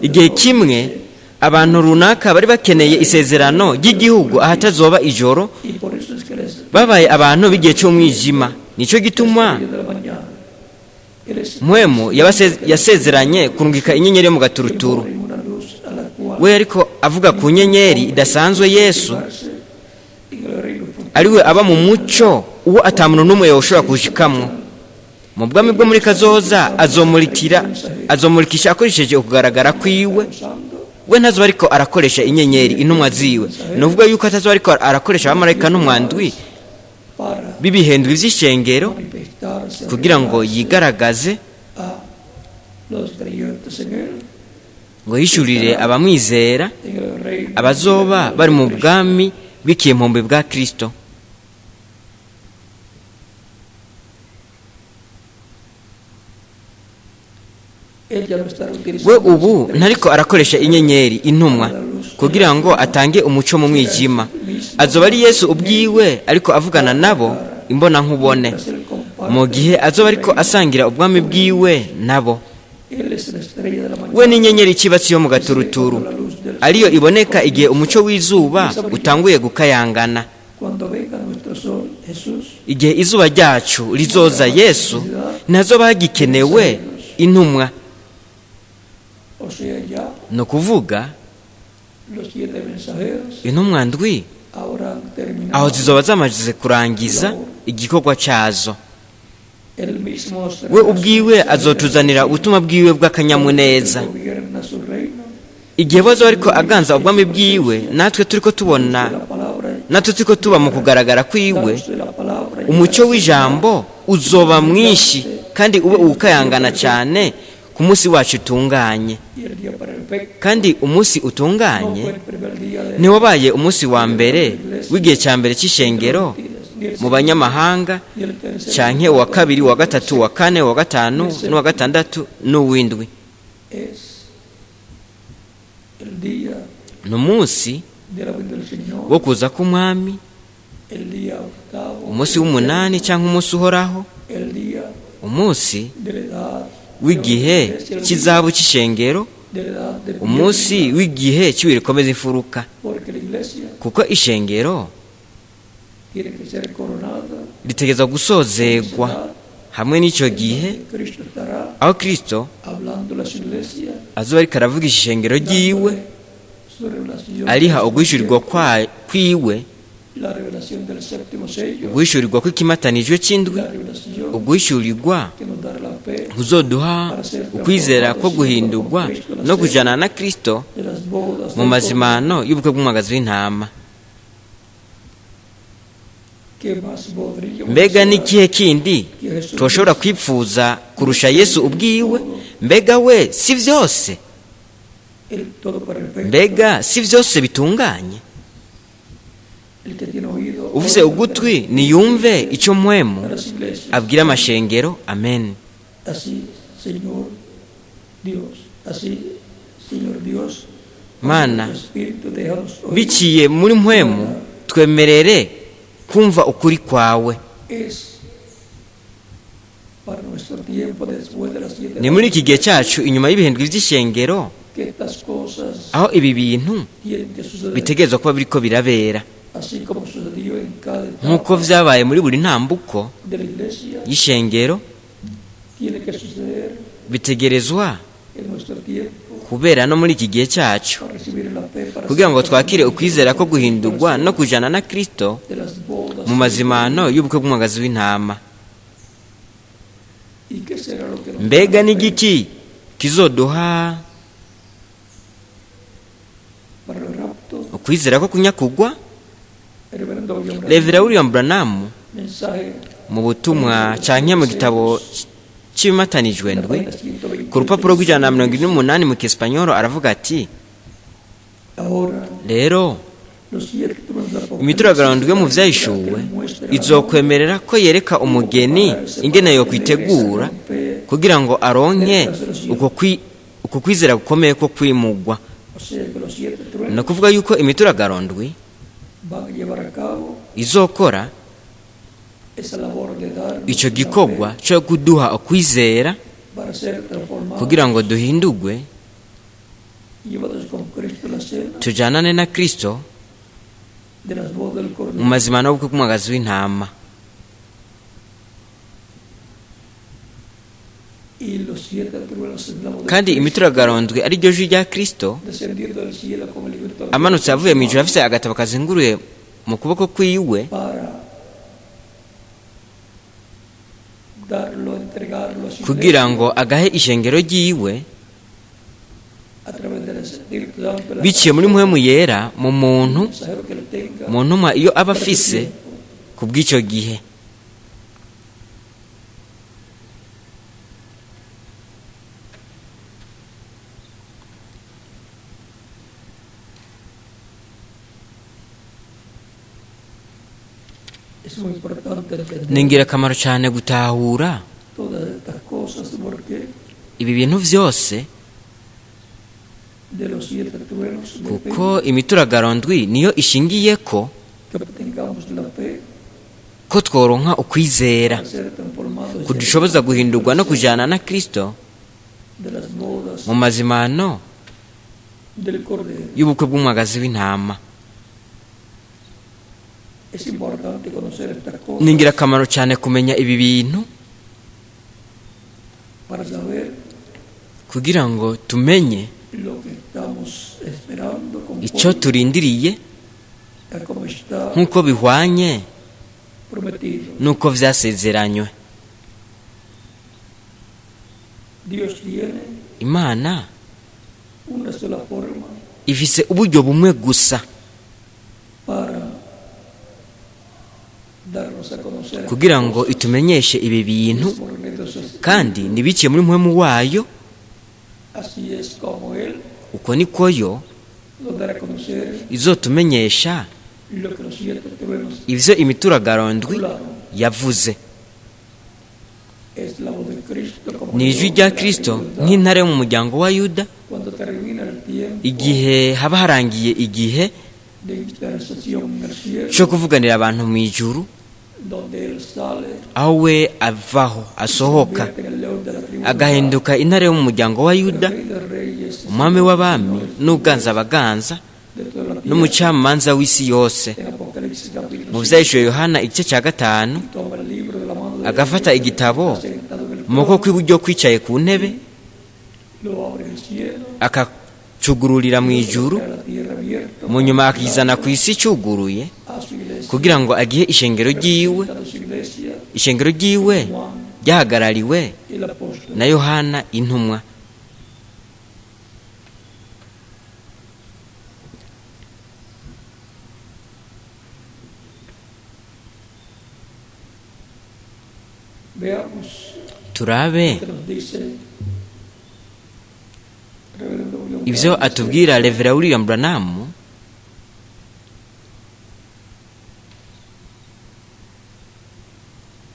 "Igihe kimwe abantu runaka bari bakeneye isezerano ry'igihugu ahatazoba ijoro. Babaye abantu b'igihe cy'umwijima. Nicyo gituma Mpwemu yasezeranye kurungika inyenyeri yo mu gaturuturu." We ariko avuga ku nyenyeri idasanzwe Yesu, ariwe aba mu mucyo uwo atamuntu n'umwe yoshobora kushikamwo. Mu bwami bwo muri kazoza azomurikira, azomurikisha akoresheje ukugaragara kwiwe. We ntazoba ariko arakoresha inyenyeri intumwa ziwe, ni ukuvuga yuko atazoba ariko arakoresha abamarayika n'umwandwi b'ibihendwi vy'ishengero kugira ngo yigaragaze, ngo yishurire abamwizera abazoba bari mu bwami bw'ikimpombe bwa Kristo. We ubu ntariko arakoresha inyenyeri intumwa kugira ngo atange umuco mu mwijima. Azoba ari Yesu ubwiwe ariko avugana nabo imbona nkubone, mu gihe azoba ariko asangira ubwami bwiwe nabo. We ni inyenyeri ikibatsi yo mu gaturuturu, ariyo iboneka igihe umuco w'izuba utanguye gukayangana. Igihe izuba ryacu rizoza Yesu, ntazoba hagikenewe intumwa. Ni ukuvuga intumwa ndwi aho zizoba zamaze kurangiza igikorwa cyazo. We ubwiwe azotuzanira ubutumwa bwiwe bw'akanyamuneza. Igihe bazoba ariko aganza ubwami bwiwe, natwe turiko tubona, natwe turiko tuba mu kugaragara kwiwe, umucyo w'ijambo uzoba mwinshi kandi ube uwukayangana cyane ku munsi wacu utunganye. Kandi umunsi utunganye ntiwabaye umunsi wa mbere w'igihe cya mbere cy'ishengero mu banyamahanga, canke uwa kabiri, uwa gatatu, uwa kane, uwa gatanu n'uwa gatandatu n'uw'indwi. Ni umunsi wo kuza k'umwami. El día octavo, Umunsi w'umunani cyangwa umunsi uhoraho, el día umunsi de la edad w'igihe de la iglesia, el día cy'izahabu cy'ishengero, de la edad del umunsi w'igihe cy'ibuye rikomeza imfuruka, porque la iglesia kuko ishengero tiene que ser coronada ritegerezwa gusozegwa hamwe n'icyo gihe Cristo estará aho Kristo hablando a las iglesias azoba ariko aravugisha ishengero ryiwe, su revelación ariha uguhishurirwa kwiwe, la revelación del séptimo sello, uguhishurirwa kw'ikimatanijwe cy'indwi, la revelación uguhishurirwa que nos dará la fe kuzoduha ukwizera ko guhindurwa no kujana na Kristo de las bodas mu del mazimano y'ubukwe bw'umwagazi w'intama. Cordero. ¿Qué más podríamos Mbega desear n'ikihe kindi que Jesús toshobora kwipfuza kurusha Yesu ubwiwe? Mbega we si vyose? el todo perfecto, Mbega si vyose bitunganye? el que tiene oído Ufise oiga ugutwi niyumve icyo mpwemu a las iglesias. abwira amashengero. Amen. Así, Señor Dios, así, Señor Dios, Mana, con tu Espíritu déjanos oír. Biciye muri mpwemu twemerere kumva ukuri kwawe. Es para nuestro tiempo después de las siete Ni muri iki gihe cyacu inyuma y'ibihindwi by'ishengero que estas cosas aho ibi bintu tienen que suceder, bitegerezwa kuba biriko birabera, así como sucedió en cada nk'uko etapa vyabaye muri buri ntambuko de la iglesia, y'ishengero, tiene que suceder bitegerezwa en nuestro tiempo kubera no muri iki gihe cyacu, para recibir la fe, para kugira ngo ser twakire ukwizera ko guhindurwa no kujana na Kristo de las bodas mu mazimano y'ubukwe bw'umwagazi w'intama. ¿Y qué será lo que nos Mbega dará la fe n'igiki kizoduha para el rapto? ukwizera ko kunyakugwa? El reverendo William Branham, Revera William Branham mensaje mu butumwa canke mu gitabo c'ibimatanijwe en la ndwi página 123, ku rupapuro rw'148 mu Kiespanyolo aravuga ati: ahora rero los siete truenos del Apocalipsis imituragaro mu vyahishuwe izokwemerera ko yereka umugeni ingene yokwitegura kugira ngo aronke uko kwizera gukomeye ko kwimugwa. O sea que los siete truenos Ni ukuvuga yuko imituragaro ndwi van a llevar a cabo izokora esa labor de darnos ico la gikorwa fe co kuduha ukwizera para ser transformados kugira ngo duhindurwe y llevados con Cristo a la cena tujanane na Kristo de las bodas del mu Cordero. mazimano y'ubukwe bw'umwagazi w'intama. Y los siete truenos en la voz de Kandi Cristo, imituragaro ndwi ari ryo jwi rya Kristo descendiendo del cielo con el librito amanutse avuye mu ijuru afise agatabo kazinguruye mu kuboko kwiwe, para darlo, entregarlo a su kugira iglesia ngo agahe ishengero ryiwe a través del Espíritu Santo, la biciye muri mpwemu yera mu muntu, mensajero que le tenga mu ntumwa iyo aba para ese afise tiempo. ku bw'icyo gihe. Es muy importante entender Ni ingirakamaro cyane gutahura todas estas cosas porque ibi bintu vyose, de los siete truenos kuko depende imituragaro ndwi niyo ishingiye ko que obtengamos la fe ko tworonka ukwizera para ser transformados y kudushoboza guhindurwa no kujana na Kristo de las bodas mu mazimano del Cordero. y'ubukwe bw'umwagazi w'intama. Es importante conocer estas cosas Ni ingirakamaro cyane kumenya ibi bintu para saber kugira ngo tumenye lo que estamos esperando icyo conforme turindiriye a como está nk'uko bihwanye prometido. n'uko vyasezeranywe. Dios tiene Imana una sola forma ifise uburyo bumwe gusa para darnos a conocer kugira ngo itumenyeshe ibi bintu, por medio de su Espíritu. kandi ntibiciye muri mpwemu wayo. Así es como Él Uko niko yo nos dará a conocer izotumenyesha lo que los siete truenos ivyo imituragaro ndwi hablaron. yavuze. Es la voz de Cristo como Ni ijwi león rya de la Kristo tribu de Judá. nk'intare yo mu muryango wa Yuda, Cuando termina el tiempo igihe haba harangiye igihe de intercesión en el cielo, Cyo kuvuganira abantu mu ijuru, donde él sale, aho we avaho asohoka convierte en el león de la tribu de agahinduka intare yo mu muryango wa Yuda, Judá, rey de reyes, umwami w'abami n'uganza abaganza de toda la tierra. n'umucamanza w'isi yose. En Apocalipsis capítulo Mu Vyahishuwe Yohana igice cya 5, toma el libro de la mano de agafata igitabo sentado en el mu kuboko kw'iburyo kwicaye ku ntebe, lo abre el cielo, akacugururira mu ijuru, a la tierra abierto mu nyuma akizana ku isi cyuguruye a su iglesia, kugira ngo agihe ishengero ryiwe. a su iglesia Ishengero ryiwe Juan ryahagarariwe el apóstol. na Yohana intumwa. Veamos Turabe qué nos dice Reverendo William ibyo Branham. atubwira Revera William Branham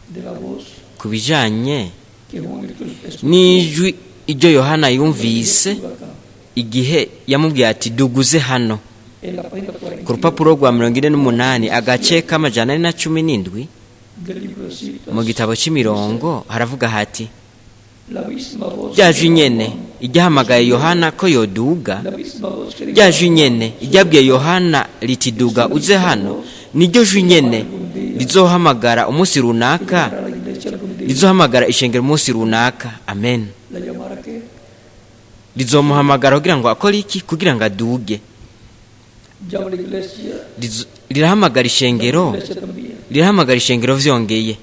De la voz ku bijanye que Juan escuchó n'ijwi iryo Yohana yumvise acá igihe yamubwiye ati duguze hano. En la página 40 Ku rupapuro rwa 48 agace ka 417 del libro de citas, mu gitabo cy'imirongo haravuga hati: la misma voz rya jwi nyene iryahamagaye Yohana ko yoduga, la misma voz que dijo, rya jwi nyene iryabwiye Yohana riti duga uze hano, niryo jwi nyene rizohamagara umunsi runaka, a la iglesia algún día, rizohamagara ishengero umunsi runaka. Amen. la llamará que Rizomuhamagara kugira ngo akore iki? Kugira ngo aduge. Llama a la iglesia, Rirahamagara ishengero, la iglesia también, rirahamagara ishengero vyongeye.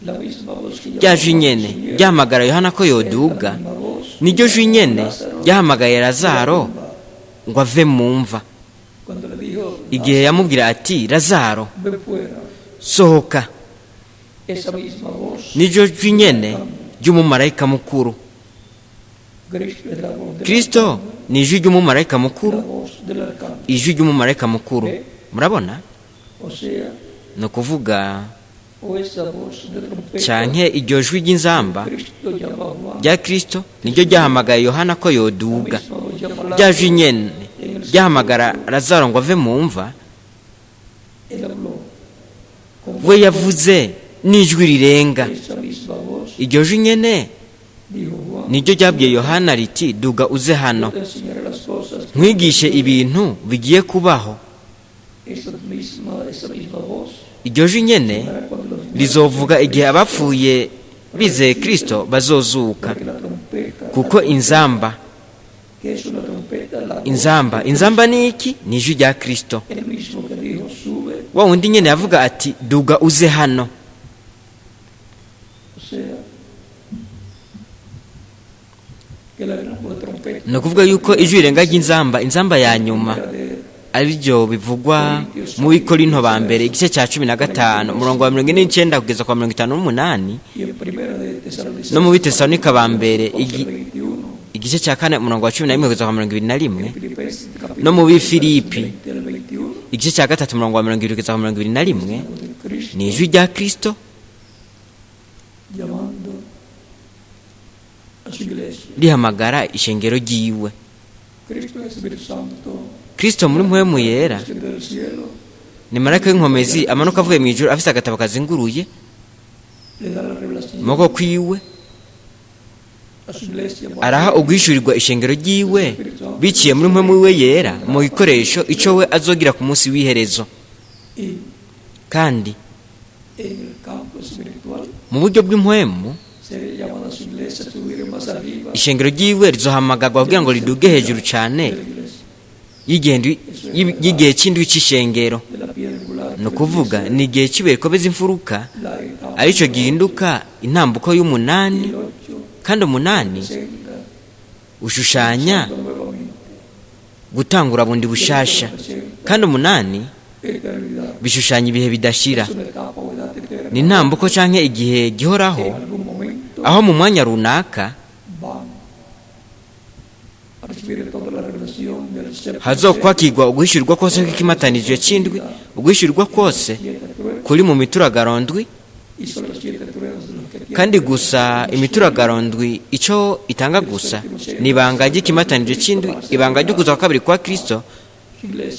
La misma voz que Rya llamó jwi nyene a ryahamagara Yohana ko yoduga, la misma voz niryo jwi nyene ryahamagaye Lazaro ngo ave mu mva cuando le dijo, igihe yamubwira ati Lazaro ven fuera, sohoka. Esa misma voz. Niryo jwi nyene ry'umumarayika mukuru. Cristo es la voz del Kristo ni ijwi ry'umumarayika mukuru, la voz del arcángel. Ijwi ry'umumarayika mukuru. Murabona? O sea, Ni ukuvuga o esa voz de trompeta canke iryo jwi ry'inzamba Cristo llama a Juan, rya Kristo niryo ryahamagaye Yohana ko la yoduga. misma voz llama a Rya Lázaro, jwi nyene ryahamagara Lazaro ngo ave mu mva, él habló con we yavuze n'ijwi rirenga. esa misma voz, Iryo jwi nyene dijo Juan, niryo ryabwiye Yohana riti duga uze hano, yo te enseñaré las cosas que nkwigishe ibintu bigiye kubaho. Esa misma voz Iryo jwi nyene hará cuando los muertos, rizovuga igihe abapfuye bizeye Kristo bazozuka, porque la trompeta, kuko inzamba, que es una trompeta, la voz, inzamba, inzamba ni iki? Ni ijwi rya Kristo. El mismo que dijo, sube, Wa wundi nyene yavuga ati duga uze hano. O sea, que la gran voz de trompeta Ni ukuvuga yuko ijwi rirenga ry'inzamba, inzamba ya nyuma, de aribyo bivugwa mu Bikorinto ba mbere igice cya 15 umurongo wa 49 kugeza kwa 58, y en primera de Tesalonicenses no mu Bitesalonika ba mbere 21, igice cya 4 umurongo wa 11 kugeza kwa 21, Filipenses capítulo no mu Bifilipi 20 al 21, igice cya 3 umurongo wa 70 kugeza kwa 21, de Cristo ni ijwi rya Kristo llamando a su iglesia. rihamagara ishengero ryiwe. Cristo es Espíritu Santo, Kristo muri mpwemu yera desciende del cielo, ni marayika w'inkomezi amanuka avuye mu ijuru afise agatabo kazinguruye le da la revelación mu kuboko kwiwe, a su iglesia araha uguhishurirwa ishengero ryiwe biciye muri mpwemu wiwe yera mu gikoresho ico we azogira ku munsi w'iherezo. Y Kandi en el campo espiritual mu buryo bw'impwemu será llamada a su iglesia a subir más arriba ishengero ryiwe rizohamagarwa kugira ngo riduge hejuru cane de la iglesia, y'igihe c'indwi c'ishengero. De la piedra angular, Ni ukuvuga ni igihe c'ibuye rikomeza imfuruka, la etapa arico gihinduka intambuko y'umunani, el ocho kandi umunani senda ushushanya nuevamente gutangura bundi bushasha, kandi umunani eternidad. bishushanya ibihe bidashira. Es una etapa o edad eterna. Ni intambuko canke igihe gihoraho En algún momento aho mu mwanya runaka van a recibir toda la revelación del séptimo hazokwakirwa uguhishurirwa kose kw'ikimatanijwe c'indwi, uguhishurirwa kose siete truenos, kuri mu mituragaro ndwi, y son los siete truenos de los que tienen kandi gusa imituragaro ndwi ico itanga gusa ni ibanga ry'ikimatanijwe c'indwi, ibanga ry'ukuza kwa kabiri kwa Kristo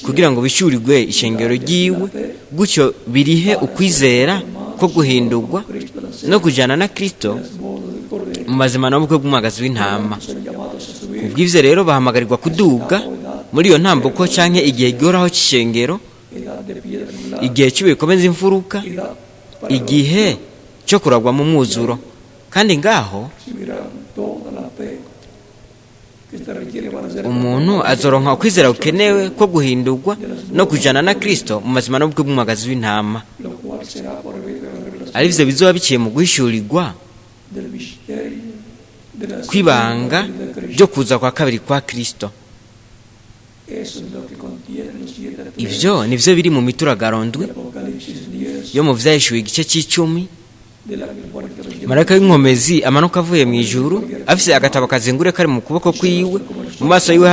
Kugira ngo bishyurirwe ishengero ryiwe, gutyo birihe ukwizera ko guhindurwa no kujyana na Kristo mu mazima n'ubukwe bw'umwagazi w'intama. Kubw'ivyo rero bahamagarirwa kuduga muri iyo ntambuko canke igihe gihoraho c'ishengero, igihe cy'ibikomeza imfuruka, igihe cyo kuragwa mu mwuzuro. Kandi ngaho umuntu azoronka ukwizera gukenewe ko guhindurwa no kujana na Kristo mu mazima n'ubukwe bw'umwagazi w'intama, arivyo bizoba biciye mu guhishurirwa kw'ibanga ryo kuza kwa kabiri kwa Kristo. Ivyo nivyo biri mu mituragarondwi yo mu Vyahishuwe igice c'icumi. Marayika w'inkomezi amanuka avuye mu ijuru, afise agatabo kazingure kari mu kuboko kwiwe, mu maso yiwe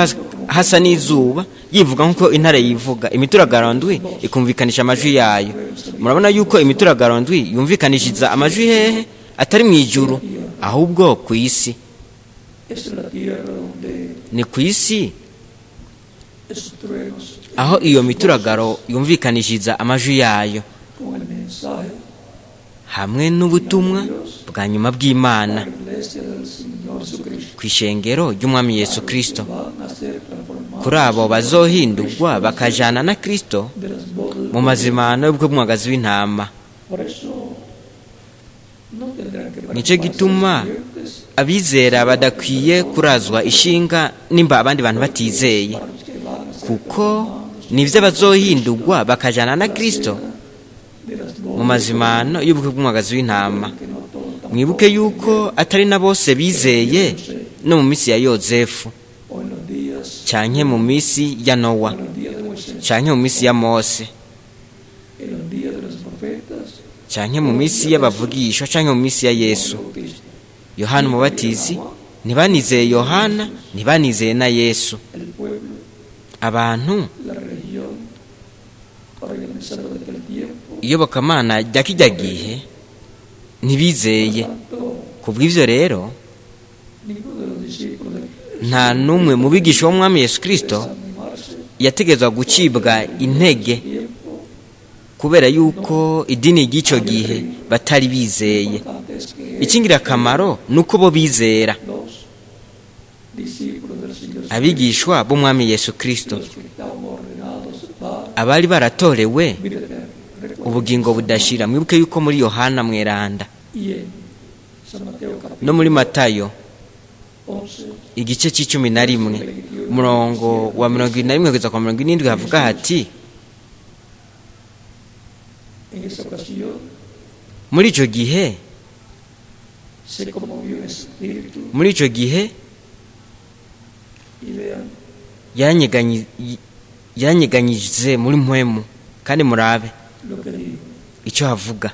hasa n'izuba, yivuga nk'uko intare yivuga. Imituragarondwi ikumvikanisha amajwi yayo. Murabona yuko imituragarondwi yumvikanishiriza amajwi hehe? Atari mu ijuru, ahubwo ku isi. Ni ku isi aho iyo mituragaro yumvikanishiriza amajwi yayo hamwe n'ubutumwa bwa nyuma bw'Imana ku ishengero ry'Umwami Yesu Kristo, kuri abo bazohindurwa bakajana na Kristo mu mazimano y'ubukwe bw'umwagazi w'intama. Nicyo gituma abizera badakwiye kurazwa ishinga nimba abandi bantu batizeye, kuko nivyo bazohindurwa bakajana na Kristo mu mazimano y'ubukwe bw'umwagazi w'intama. Mwibuke yuko atari na bose bizeye no mu minsi ya Yozefu, canke mu minsi ya Nowa, canke mu minsi ya Mose, canke mu minsi y'abavugishwa, canke mu minsi ya Yesu. Yohana Umubatizi ntibanizeye Yohana, ntibanizeye na Yesu. Abantu, iyobokamana rya kijya gihe ntibizeye. Kubw'ivyo rero nta n'umwe mu bigisha w'Umwami Yesu Kristo yategezwa gucibwa intege kubera yuko idini ry'icyo gihe batari bizeye. Ikingirakamaro ni uko bo bizera, abigishwa b'Umwami Yesu Kristo, abari baratorewe ubugingo budashira. Mwibuke yuko muri Yohana mweranda no muri Matayo igice c'11 umurongo wa 71 kugeza kwa 70 havuga hati: muri ico gihe, muri ico gihe yaranyeganyije muri mpwemu. Kandi murabe icyo havuga.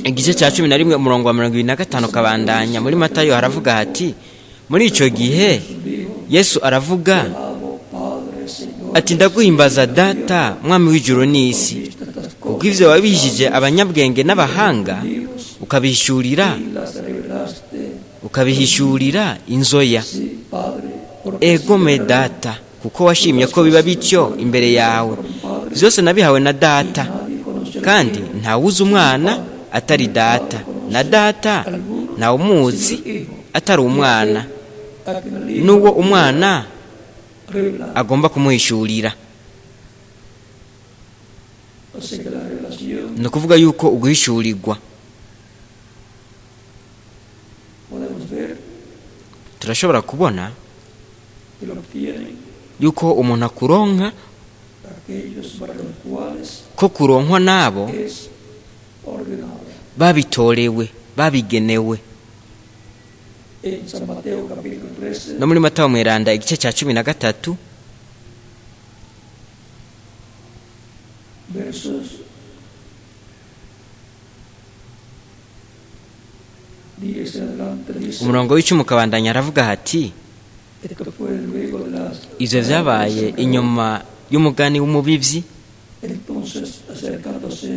Igice cya 11 umurongo wa 25 kabandanya muri Matayo haravuga hati: muri ico gihe Yesu aravuga ati, ndaguhimbaza Data, Mwami w'ijuru n'isi, kuko ivyo wabihishije abanyabwenge n'abahanga, ukabihishurira inzoya. Egome Data, kuko washimye ko biba bityo imbere yawe. Vyose nabihawe na Data, kandi ntawuzi umwana atari Data, na Data ntawumuzi atari umwana, n'uwo umwana agomba kumuhishurira. Ni ukuvuga yuko uguhishurirwa turashobora kubona yuko umuntu akuronka ko kuronkwa nabo babitorewe, babigenewe. No muri Matayo mweranda igice cya 13 versos 10 en adelante dice, umurongo w'icumi ukabandanya aravuga hati: esto fue luego de las ivyo vyabaye inyuma y'umugani w'umubivyi. Entonces, acercándose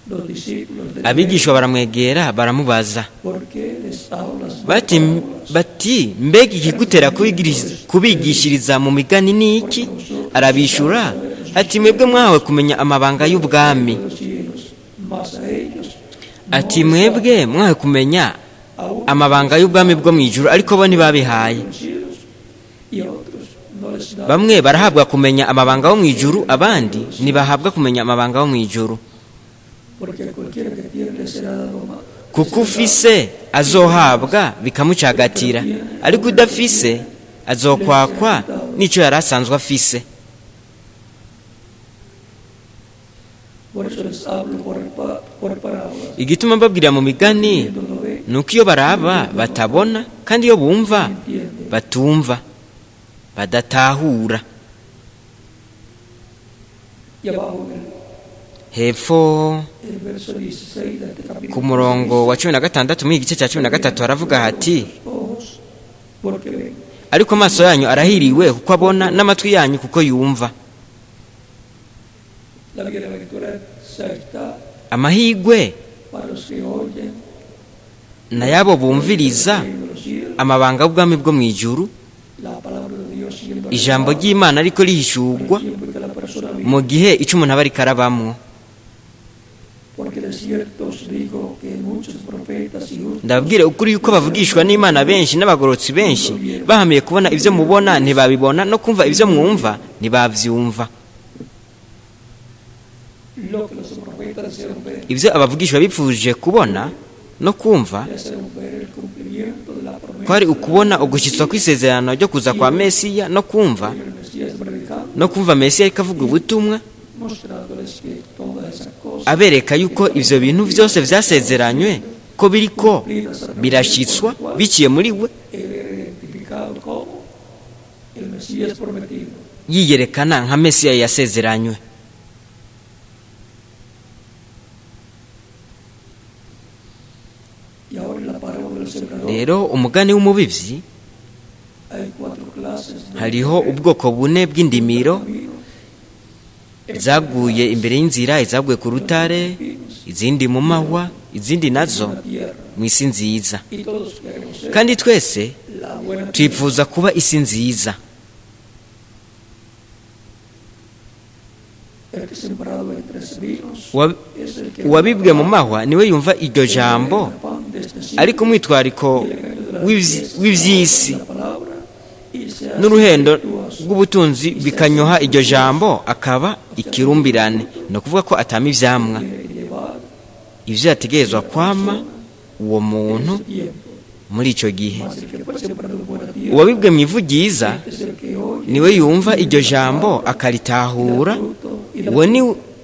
Los discípulos le Abigishwa baramwegera baramubaza dijeron, ¿por qué les hablas de bati, parábolas? bati mbega ikigutera kubigishiriza mu migani ni iki? Arabishura ati mwebwe mwahawe kumenya amabanga y'ubwami. De los cielos, mas a ellos no Ati les mwebwe mwahawe kumenya da. A unos amabanga y'ubwami bwo mu ijuru, ariko bo ntibabihaye. de los cielos y a otros no les da. Bamwe barahabwa kumenya amabanga yo mu ijuru, abandi ntibahabwa kumenya amabanga yo mu ijuru. Porque a cualquiera que tiene le será dado más. Kuko ufise azohabwa bikamucagatira, ariko udafise azokwakwa n'icyo yari asanzwe afise. Por eso les hablo por parábolas. Igituma mbabwira mu migani Viendo no ven, ni uko iyo baraba batabona, kandi iyo bumva entienden. batumva, badatahura. Y abajo en Hepfo el verso 16 de este capítulo ku murongo wa 16 muri iki gice cya 16 haravuga hati ojos porque ven, ariko amaso yanyu arahiriwe kuko abona, n'amatwi yanyu kuko yumva. La bienaventuranza está Amahigwe para los que oyen nayabo bumviriza el reino de los cielos, amabanga y'ubwami bwo mu ijuru, la palabra de Dios siendo ijambo revelada ry'Imana ariko en rihishurwa el tiempo en que la persona vive. mu gihe icyo umuntu aba ariko arabamwo. Porque de cierto os digo que muchos profetas y justos Ndababwira ukuri yuko bavugishwa n'Imana benshi n'abagororotsi benshi bahamiye kubona ibyo mubona ntibabibona, no kumva ibyo mwumva ntibabyumva. lo que los profetas desearon ver, Ibyo abavugishwa bipfuje kubona no kumva desearon ver el cumplimiento de la promesa kwari ukubona ugushyitswa kw'isezerano ryo kuza kwa Mesiya, no kumva del Mesías predicando, no kumva Mesiya ariko avuga ubutumwa, mostrándoles que todas esas cosas abereka yuko ivyo bintu vyose vyasezeranywe ko biriko birashyitswa biciye muri we, él era identificado como el Mesías prometido. yiyerekana nka Mesiya yasezeranywe. Y ahora en la parábola del sembrador Rero umugani w'umubivyi hay cuatro clases de hariho ubwoko bune bw'indimiro camino, izaguye imbere y'inzira, izaguye ku rutare, izindi mu mahwa, izindi nazo la tierra. mu isi nziza. Y todos queremos ser Kandi twese la buena tierra. twifuza kuba isi nziza. El que sembrado entre espinos es el que Uwabibwe mu mahwa niwe yumva iryo jambo, el pan de este siglo ariko umwitwariko y el engaño de la w'ivy'isi la palabra y se hace n'uruhendo infructuoso. rw'ubutunzi bikanyoha iryo jambo, akaba ikirumbirane, ni ukuvuga ko atama ivyamwa Quiere llevar ivyo yategerezwa kwama uwo muntu ese tiempo. muri ico gihe. Mas el que fue sembrado en buena tierra Uwabibwe mu ivu ryiza es el que oye niwe yumva iryo jambo akaritahura. fruto y da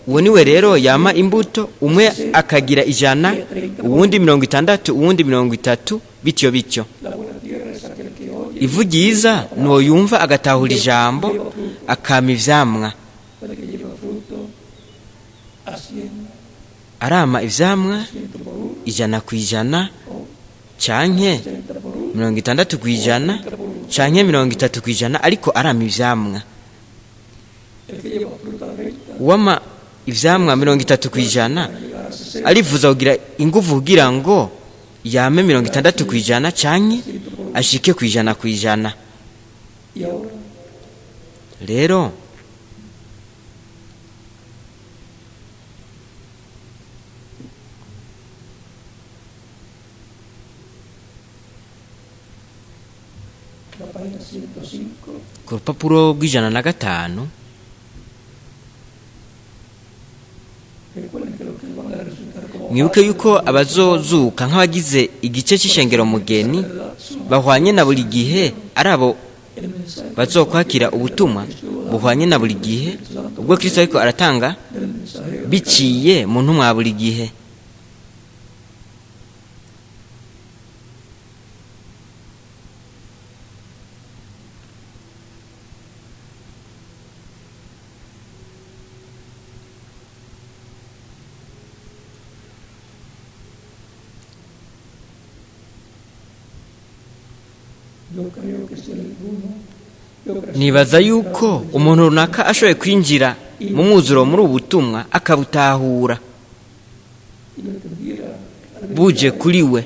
Uwo niwe rero yama imbuto, umwe akagira 100, uwundi 60, uwundi 30, bityo bityo. La buena tierra es aquel que oye Ivu ryiza nuwo yumva agatahura ijambo akama ivyamwa, puede que lleve fruto a 100, arama ivyamwa 100 por uno 100% o canke 60 por uno 60% canke 30%, ariko arama ivyamwa. El que lleva fruto a 30 Uwama ivyamwa 30% llegar a 60 arifuza kugira inguvu kugira ngo yame 60% canke ashike 100%. y ahora Rero la página 105 ku rupapuro rw'105, recuerden que los que van a resucitar como mwibuke yuko abazozuka nk'abagize igice c'ishengero mugeni bahwanye na buri gihe ari abo el mensaje bazokwakira ubutumwa buhwanye na buri gihe ubwo Kristo ariko aratanga del mensajero biciye mu ntumwa ya buri gihe. Yo creo que si alguno yo creo Nibaza yuko umuntu runaka ashoboye kwinjira mu mwuzuro muri ubu butumwa akabutahura, Buje kuri we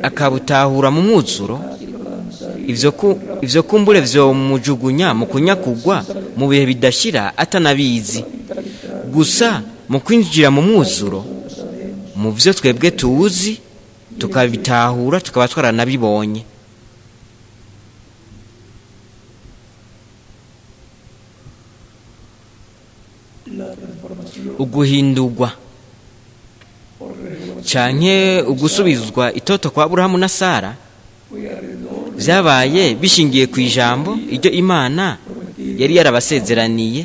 akabutahura mu mwuzuro, ivyo kumbure vyomujugunya mu kunyakugwa mu bihe bidashira atanabizi. Gusa mu kwinjira mu mwuzuro, mu vyo twebwe tuzi tukabitahura, tukaba twaranabibonye. Uguhindurwa canke ugusubizwa itoto kwa Aburahamu na Sara vyabaye bishingiye ku ijambo iryo Imana yari yarabasezeraniye,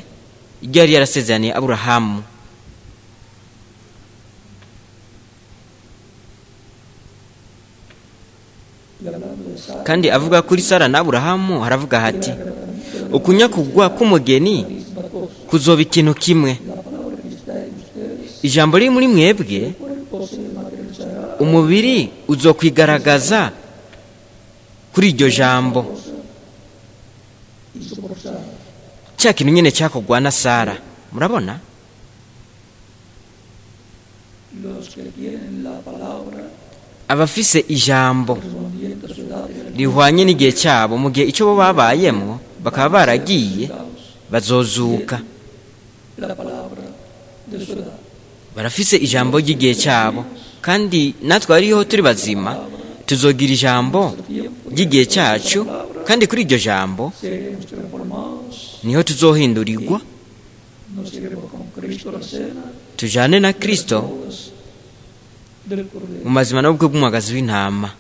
iryo yari yarasezeraniye Aburahamu. Kandi avuga kuri Sara na Aburahamu haravuga hati: ukunyakugwa k'umugeni kuzoba ikintu kimwe. Ijambo riri muri mwebwe, umubiri uzokwigaragaza kuri iryo jambo. Cya kintu nyene cyakorwa na Sara, murabona? Abafise ijambo rihwanye n'igihe cyabo, mu gihe icyo bo babayemwo bakaba baragiye, bazozuka. Barafise ijambo ry'igihe cyabo, kandi natwe ariho turi bazima tuzogira ijambo ry'igihe cyacu, kandi kuri iryo jambo niho tuzohindurirwa tujane na Kristo mu mazima n'ubukwe bw'umwagazi w'intama.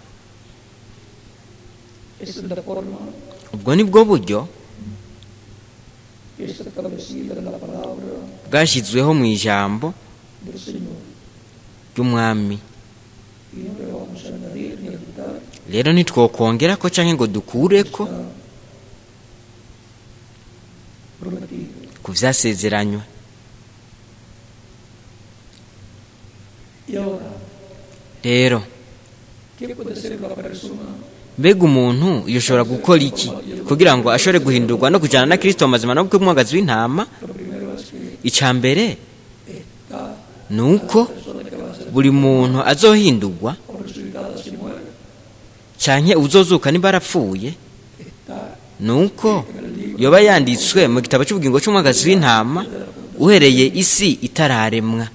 Ubwo ni bwo buryo bwashyizweho mu ijambo ry'umwami. Rero ntitwokongera ko canke ngo dukureko ku vyasezeranywe. Rero mbega umuntu yoshobora gukora iki kugira ngo ashobore guhindurwa no kujana na Kristo mu mazima n'ubukwe bw'umwagazi w'intama? Ica mbere ni uko buri muntu azohindurwa canke uzozuka nimba arapfuye, ni uko yoba yanditswe mu gitabo cy'ubugingo cy'umwagazi w'intama uhereye isi itararemwa.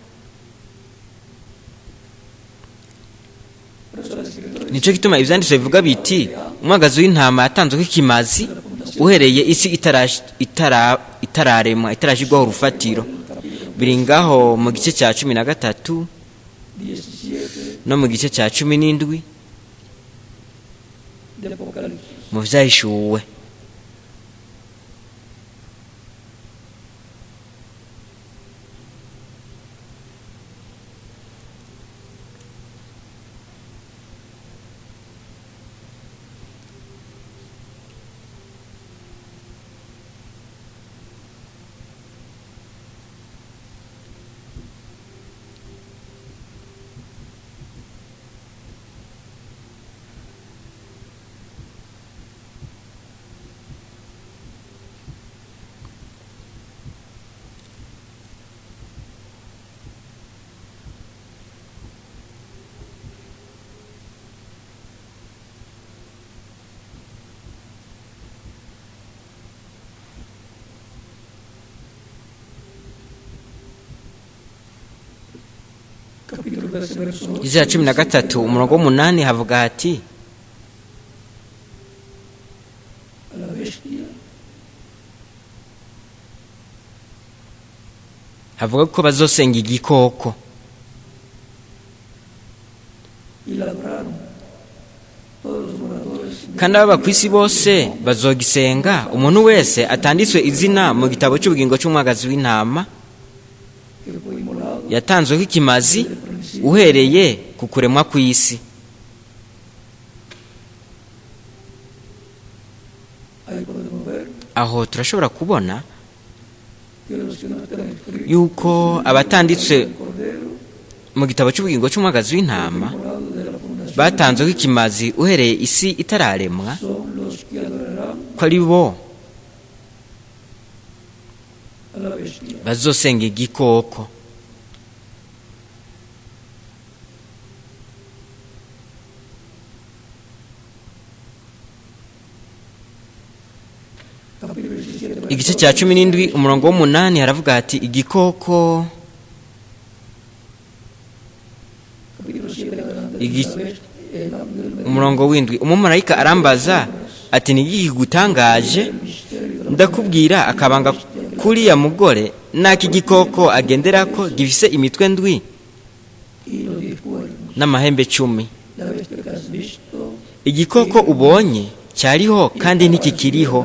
Nico gituma ivyanditswe bivuga biti: umwagazi w'intama yatanzwe ikimazi uhereye isi itararemwa, itarashirwaho urufatiro. Biri ngaho mu gice cya 13 no mu gice cya 17 mu vyahishuwe. Igice cya 13 umurongo w'umunani havuga hati: havuga ko bazosenga igikoko, kandi ababa ku isi bose bazogisenga, umuntu wese atanditswe izina mu gitabo cy'ubugingo cy'umwagazi w'intama yatanzwe ikimazi uhereye ku kuremwa kw'isi. Aho turashobora kubona yuko abatanditswe mu gitabo cy'ubugingo cy'umwagazi w'intama batanzwe ikimazi uhereye isi itararemwa, ko ari bo bazosenga igikoko. Igice cya 17 umurongo w'8 haravuga hati igikoko umurongo w'7 umumarayika arambaza ati ni iki kigutangaje? Ndakubwira akabanga kuriya mugore n'aki gikoko agenderako gifise imitwe 7 n'amahembe 10. Igikoko ubonye cyariho kandi ntikikiriho,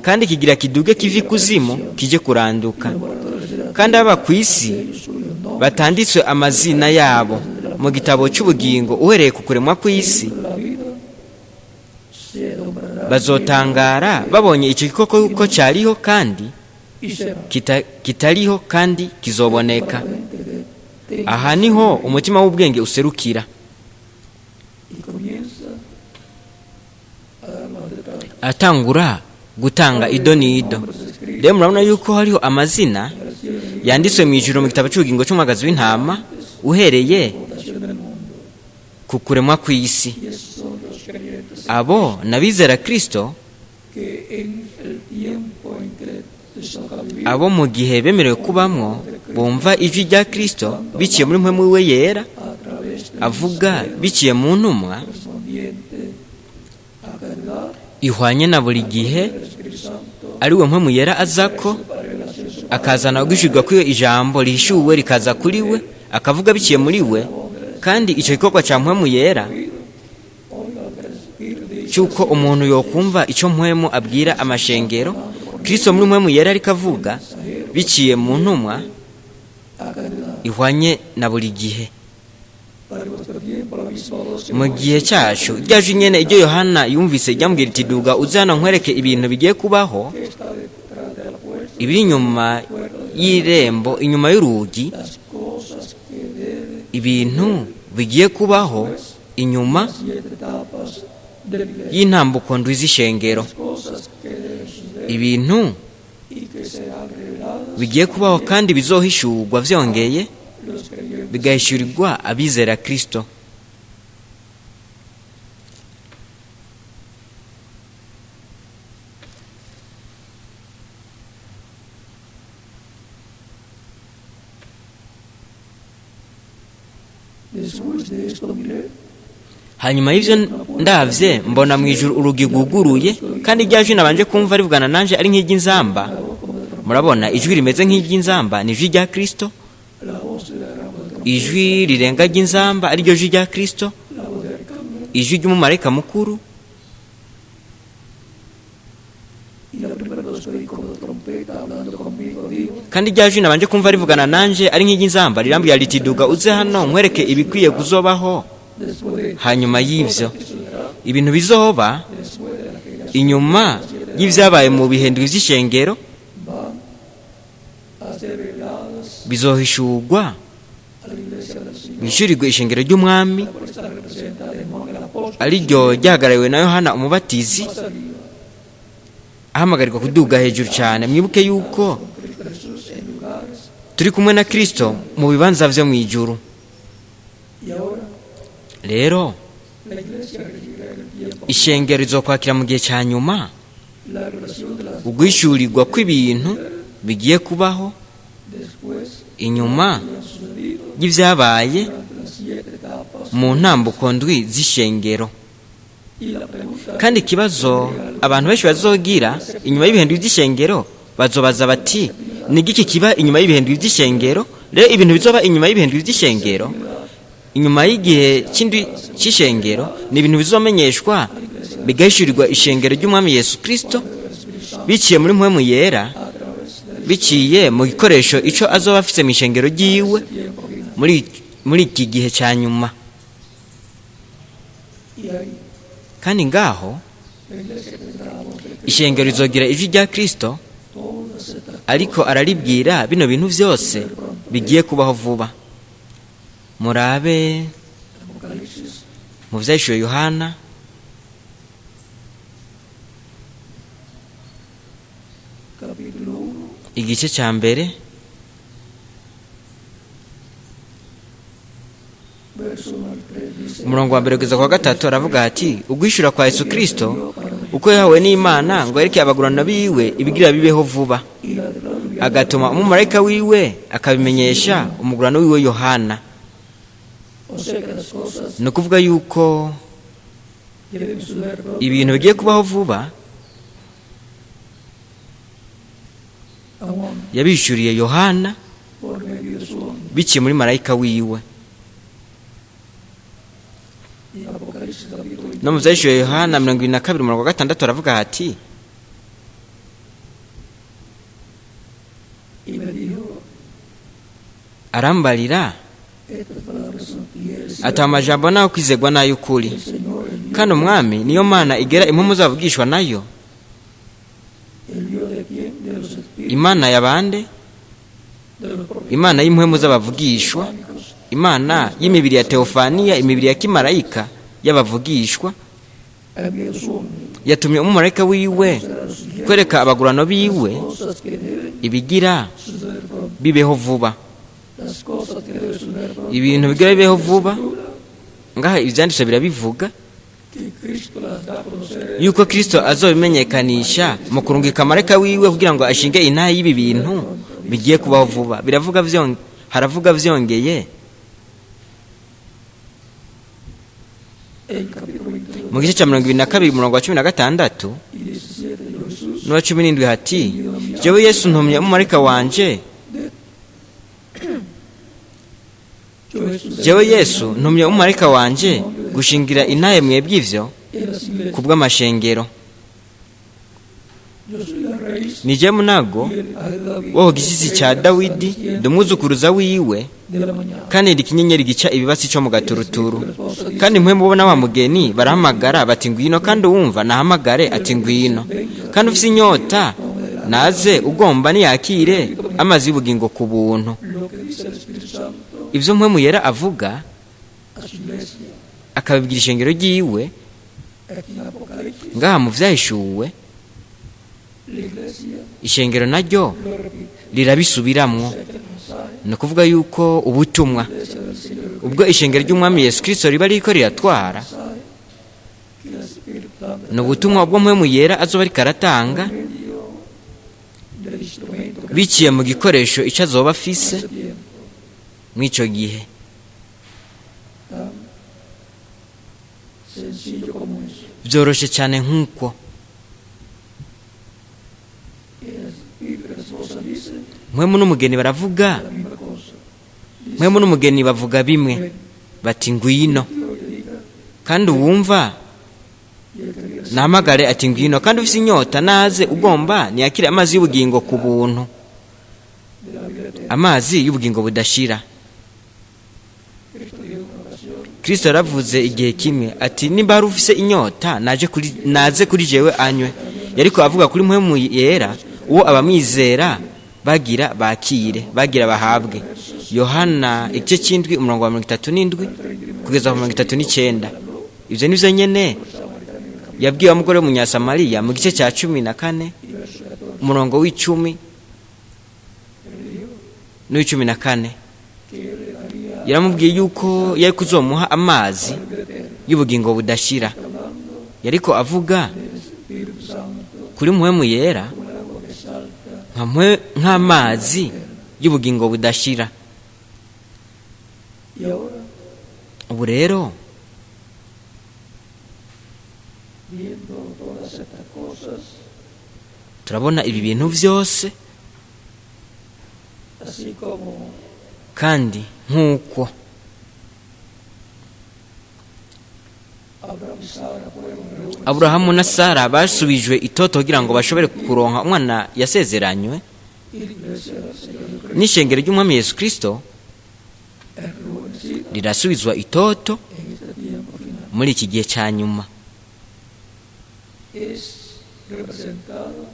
kandi kigira kiduge kiva ikuzimu kije kuranduka, kandi aba ku isi batanditswe amazina yabo mu gitabo cy'ubugingo uhereye ku kuremwa kw'isi bazotangara babonye icyo gikoko ko cyariho kandi kitariho kandi kizoboneka. Aha niho umutima w'ubwenge userukira, atangura gutanga ido n'ido. Rero murabona yuko hariho amazina yanditswe mu ijuru mu gitabo cy'ubugingo cy'umwagazi w'intama uhereye ku kuremwa kw'isi. Abo n'abizera Kristo, abo mu gihe bemerewe kubamwo bumva ijwi rya Kristo biciye muri mpwemu we yera avuga biciye mu ntumwa ihwanye na buri gihe, ari we mpwemu yera azako akazana gushirwa kw'iyo ijambo rihishuwe rikaza kuri we akavuga biciye muri we. Kandi icyo gikorwa cya mpwemu yera cy'uko umuntu yokumva icyo mpwemu abwira amashengero, Kristo muri mpwemu yera ariko avuga biciye mu ntumwa ihwanye na buri gihe. Mu gihe cyacu ryaje nyene iryo Yohana yumvise ryambwira iti duga uze hano nkwereke ibintu bigiye kubaho, ibiri inyuma y'irembo, inyuma y'urugi, ibintu bigiye kubaho inyuma y'intambuko ndwi z'ishengero, ibintu bigiye kubaho kandi bizohishurwa vyongeye bigahishurirwa abizera Kristo. Hanyuma y'ivyo ndavye mbona mu ijuru urugi rwuguruye, kandi rya jwi nabanje kumva rivugana nanje ari nk'iry'inzamba. Murabona ijwi rimeze nk'iry'inzamba ni ijwi rya Kristo, ijwi rirenga ry'inzamba ari ryo jwi rya Kristo, ijwi ry'umumarayika mukuru. Kandi rya jwi nabanje kumva rivugana nanje ari nk'iry'inzamba rirambwira riti duga uze hano nkwereke ibikwiye kuzobaho hanyuma y'ivyo, ibintu bizoba inyuma y'ivyabaye mu bihe ndwi vy'ishengero bizohishurwa bishurirwe ishengero ry'umwami ariryo ryahagarariwe na Yohana umubatizi ahamagarirwa kuduga hejuru cyane. Mwibuke yuko turi kumwe na Kristo mu bibanza vyo mu ijuru. Rero ishengero rizokwakira mu gihe cya nyuma uguhishurirwa kw'ibintu bigiye kubaho inyuma y'ivyabaye mu ntambuko ndwi z'ishengero. Kandi ikibazo abantu benshi bazogira inyuma y'ibihe ndwi by'ishengero, bazobaza bati ni igiki kiba inyuma y'ibihe ndwi by'ishengero? Rero ibintu bizoba inyuma y'ibihe ndwi by'ishengero, inyuma y'igihe cy'indwi cy'ishengero, ni ibintu bizomenyeshwa bigahishurirwa ishengero ry'umwami Yesu Kristo biciye muri mpwemu yera, biciye mu gikoresho ico azoba afise mu ishengero ryiwe muri iki gihe cya nyuma. Kandi ngaho ishengero rizogira ijwi rya Kristo ariko araribwira bino bintu vyose bigiye kubaho vuba. Murabe mu vyahishuwe Yohana igice cya mbere umurongo wa 1 kugeza kwa 3 aravuga ati uguhishura kwa Yesu Kristo Uko yahawe n'Imana ngo yereke abagurano biwe ibigira bibeho vuba, y la de la enviada agatuma umumarayika wiwe akabimenyesha umugurano wiwe Yohana. O sea que las cosas Ni ukuvuga yuko deben suceder pronto. ibintu bigiye kubaho vuba. A Juan Yabishyuriye Yohana por medio de su hombre. biciye muri marayika wiwe. Y en Apocalipsis capítulo No mu byahishuriwe Yohana 22 umurongo wa 6 aravuga ati: Y me dijo: Arambarira Estas palabras son fieles y ati: "Amajambo nayo kwizegwa n'ay'ukuri, el Señor, el Dios, kandi Umwami niyo Mana igera impumu zavugishwa nayo, el Dios de quién, de los espíritus Imana yabande, de los profetas Imana y'impwemu z'abavugishwa, Imana y'imibiri ya teofaniya, imibiri ya kimarayika y'abavugishwa, envió su hombre yatumye umumarayika wiwe a los siguientes kwereka abagurano biwe cosas que deben ibigira suceder pronto. bibeho vuba." Las cosas que deben suceder pronto. Ibintu bigira bibeho vuba, ngaha ibyanditswe birabivuga Que Cristo las da a conocer yuko Kristo azobimenyekanisha mu kurungika marayika wiwe kugira ngo ashinge intahe y'ibi bintu bigiye kubaho vuba. Biravuga haravuga vyongeye en capítulo 22 mu gice cya 22 umurongo wa 16 y 17 de Jesús n'uwa 17 hati: "Jewe Yesu ntumye umumarayika wanje, Yo Jesús jewe Yesu ntumye umumarayika wanje gushingira intahe mwebwe ivyo en las iglesias. ku bw'amashengero. Yo soy la raíz Ni jewe munago y el hijo de David, wo ku gishyitsi cya Dawidi, ndi umwuzukuruza wiwe, de la mañana. kandi ndi ikinyenyeri gica ibibasi cyo mu gaturuturu. Kandi mwe mubona wa mugeni barahamagara bati: 'Ngwino!' Kandi uwumva nahamagare ati: 'Ngwino!' Kandi ufite inyota naze, ugomba niyakire amazi y'ubugingo ku buntu." Lo que dice el Espíritu Santo Ibyo Mpwemu Yera avuga a su iglesia akabibwira ishengero ryiwe aquí en Apocalipsis, ngaha mu Vyahishuwe, la iglesia ishengero naryo lo repite. rirabisubiramwo. O sea que el mensaje Ni ukuvuga yuko ubutumwa la iglesia del Señor ubwo ishengero ry'Umwami Yesu Kirisito riba ririko riratwara mensaje que el Espíritu Santo ni ubutumwa ubwo Mpwemu Yera azoba ariko aratanga por medio del instrumento que biciye mu gikoresho icyo azoba afise hace tiempo mw'ico gihe. tan sencillo como eso. Byoroshe cyane nk'uko. El Espíritu y la esposa dicen Mpwemu n'umugeni baravuga, la misma cosa. Mpwemu n'umugeni bavuga bimwe Ven, bati: 'Ngwino!' Dios le diga Kandi uwumva y el que diga nahamagare ati: 'Ngwino!' Kandi ufise inyota naze, ugomba niyakire amazi y'ubugingo ku buntu, de la vida eterna. amazi y'ubugingo budashira." Cristo dijo en una ocasión, Kristo yaravuze igihe kimwe ati: "Nimba hari ufise inyota naje kuri, naze kuri jewe anywe." Yariko avuga kuri Mpwemu Yera, uwo abamwizera bagira bakire, bagira bahabwe. Yohana igice cy'indwi umurongo wa 37 kugeza ku 39. Ibyo nivyo nyene yabwiye wa mugore w'Umunyasamariya mu gice cya 14 umurongo w'10 n'uw'icumi na kane. Yaramubwiye yuko yari kuzomuha amazi y'ubugingo budashira. Yariko avuga Espíritu Santo kuri Mpwemu Yera como el agua que salta nk'amazi y'ubugingo budashira. Y ahora, Ubu rero, viendo todas estas cosas, turabona ibi bintu byose, así como kandi nk'uko Abraham y Sara fueron reunidos Aburahamu na Sara basubijwe itoto kugira ngo bashobore kuronka umwana yasezeranywe, y la iglesia del Señor Jesucristo n'ishengero ry'Umwami Yesu Kristo es rejuvenecida rirasubizwa itoto en este tiempo final. muri iki gihe cya nyuma. Es representada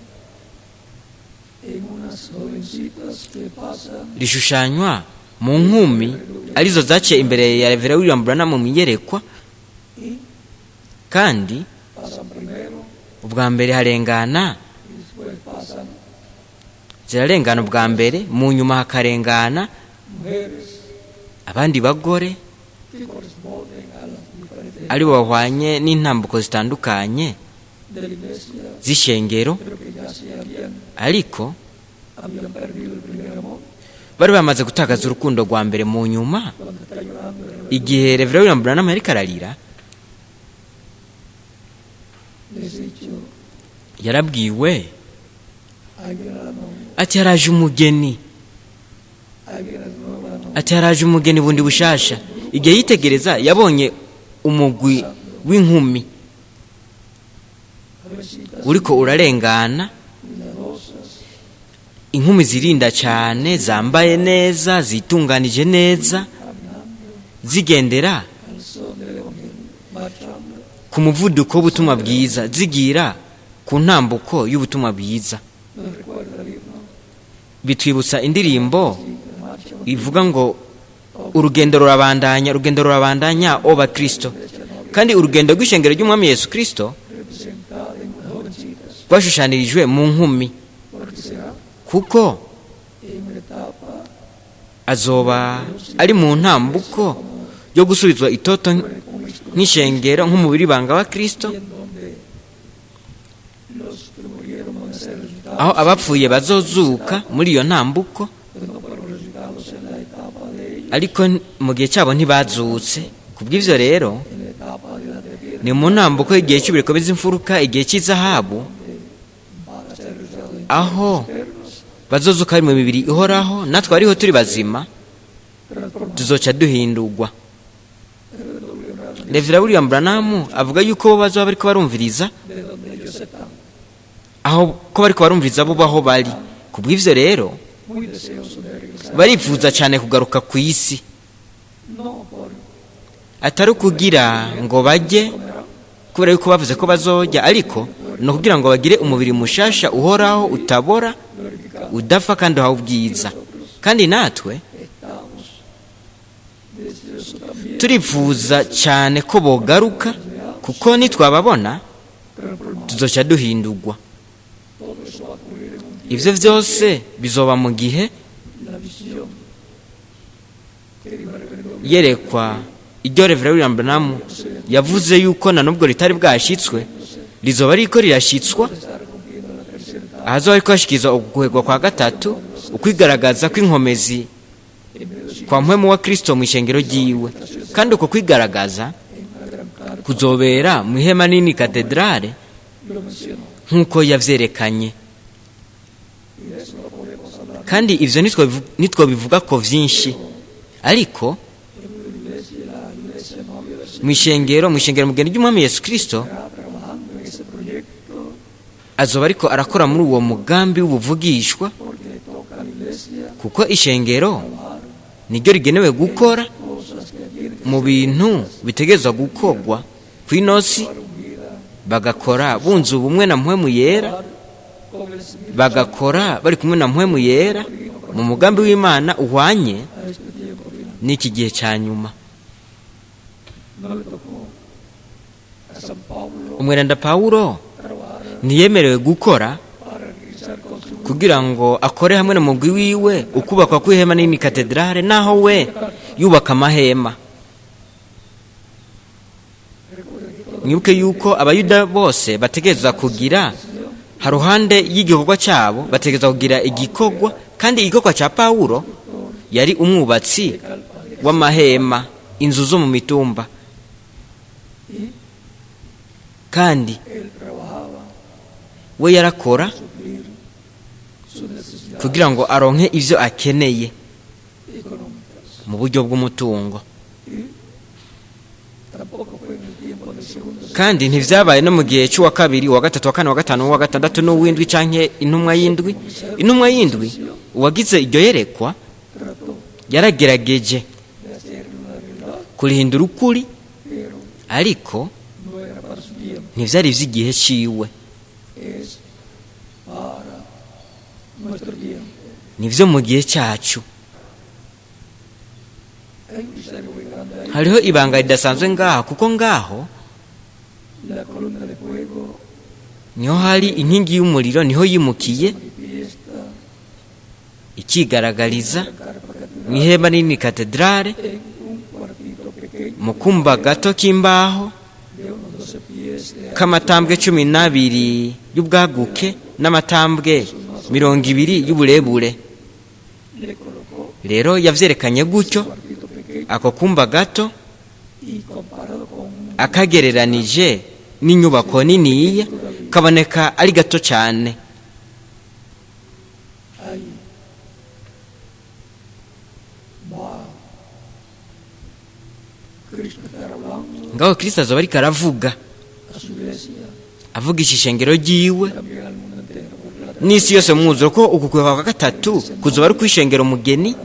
en unas jovencitas que pasan Rishushanywa mu nkumi arizo zaciye imbere ya Reverend William Branham mu iyerekwa, y kandi pasan primero ubwa mbere harengana y después pasan zirarengana ubwa mbere, mu nyuma hakarengana mujeres abandi bagore que corresponden a las diferentes aribo bahwanye n'intambuko zitandukanye de de la iglesia, z'ishengero, pero que ya se habían, ariko habían perdido el primer amor bari bamaze gutakaza urukundo rwa mbere. Mu nyuma, cuando está llorando el reverendo, igihe Reverend William Branham yariko ararira, les he dicho, yarabwiwe ahí viene la novia, ati: "Haraje umugeni." Ahí viene la nueva novia. Ati: "Haraje umugeni bundi bushasha." Igihe yitegereza, yabonye umugwi w'inkumi Jovencitas uriko urarengana, cuidadosas, inkumi zirinda cyane, zambaye neza, zitunganije neza, caminando zigendera al son del evangelio, marchando ku muvuduko w'ubutumwa bwiza, zigira ku ntambuko y'ubutumwa bwiza. Nos recuerda el himno Bitwibutsa indirimbo que marcha ivuga ngo: "Urugendo rurabandanya, urugendo rurabandanya, o bakristo." Kandi urugendo rw'ishengero ry'Umwami Yesu Kristo representada en jovencitas, rwashushanirijwe mu nkumi, porque será kuko en una etapa azoba ari mu ntambuko yo gusubizwa itoto nk'ishengero, nk'umubiri ibanga wa Kristo, en donde los que murieron van a ser resucitados, aho abapfuye bazozuka muri iyo ntambuko, pero no fueron resucitados en la etapa de ellos, ariko mu gihe cyabo ntibazutse. Ku bw'ibyo rero, en la etapa de la tierra, ni mu ntambuko y'igihe cy'ibiriko by'imfuruka, igihe cy'izahabu, van a ser resucitados en aho eternos, bazozuka bari mu mibiri ihoraho, natwe ariho turi bazima transformados. tuzoca duhindurwa. Reverend William Branham avuga yuko bo bazoba bariko barumviriza De donde ellos están, aho ko bariko barumviriza bo baho bari. Ku bw'ivyo rero, muy deseosos de regresar, barifuza cyane kugaruka ku isi, no por atari ukugira ngo bajye kubera yuko bavuze ko bazojya, ariko ni ukugira ngo bagire umubiri mushasha uhoraho, utabora, glorificado. udapfa kandi uhawe ubwiza. Kandi natwe Estamos deseosos también, turifuza cyane ko bogaruka, kuko nitwababona transformados. tuzoca duhindurwa. Todo eso va a ocurrir en un día. Ibyo byose bizoba mu gihe La visión que dijo el reverendo yerekwa iryo Reverend William Branham yavuze yuko na nubwo ritari bwashyitswe, rizoba riko rirashyitswa, estar cumpliendo la tercera etapa ahazoba ariko hashikirizwa uguhegwa kwa gatatu, ukwigaragaza kw'inkomezi kwa mpwemu wa Kristo mu ishengero ryiwe. Kandi uko kwigaragaza kuzobera mu ihema nini katedrale, lo mencionó nk'uko yavyerekanye. Y de eso no podemos hablar. Kandi ivyo nitwobivuga ko vyinshi, ariko En la iglesia, la iglesia novia del Señor mu ishengero mugeni ry'Umwami Yesu Kristo está trabajando en ese proyecto azoba ariko arakora muri uwo mugambi w'ubuvugishwa, porque le toca a la iglesia kuko ishengero trabajar niryo rigenewe gukora cosas que tienen que mu bintu bitegerezwa gukorwa ku inosi, unida bagakora bunze ubumwe na Mpwemu Yera, con el Espíritu bagakora bari kumwe na Mpwemu Yera mu mugambi w'Imana uhwanye a este tiempo final. n'iki gihe cya nyuma. No le tocó a San Pablo Umweranda Pawulo trabajar ntiyemerewe gukora para realizar con su kugira ngo akore hamwe na mugwi wiwe ukubakwa kw'ihema nini katedrale, naho we yubaka amahema. Mwibuke yuko Abayuda bose bategerezwa kugira haruhande y'igikorwa cyabo, bategerezwa kugira igikorwa. Kandi igikorwa cya Pawulo yari umwubatsi w'amahema, inzu zo mu mitumba, kandi él trabajaba we yarakora suplir sus necesidades kugira ngo aronke ivyo akeneye económicas. mu buryo bw'umutungo. Y tampoco fue en el tiempo del segundo Kandi ntivyabaye no mu gihe cy'uwa kabiri, uwa gatatu, wa kane, wa gatanu, uwa gatandatu n'uw'indwi, canke intumwa y'indwi. Intumwa y'indwi uwagize iryo yerekwa trató yaragerageje de hacer una realidad, kurihindura ukuri, pero ariko no era para su tiempo, ntivyari ivy'igihe ciwe, es para nuestro tiempo. Nivyo mu gihe cyacu. Hay un misterio muy grande ahí. Hariho ibanga ridasanzwe ngaho, kuko ngaho La columna de fuego niho hari inkingi y'umuriro, niho yimukiye manifiesta ikigaragariza la carpa catedral mu ihema nini katedrale, en un cuartito pequeño mu kumba gato k'imbaho de unos 12 pies de k'amatambwe 12 y'ubwaguke n'amatambwe 20 y'uburebure. Rero yavyerekanye gutyo ako kumba gato akagereranije n'inyubako niniya kaboneka ari gato cyane. Ngaho Kristo azoba ariko aravuga, avuga ishengero ryiwe n'isi yose mwuzuro, ko uku kwa gatatu kuzoba ari kwishengero mugeni,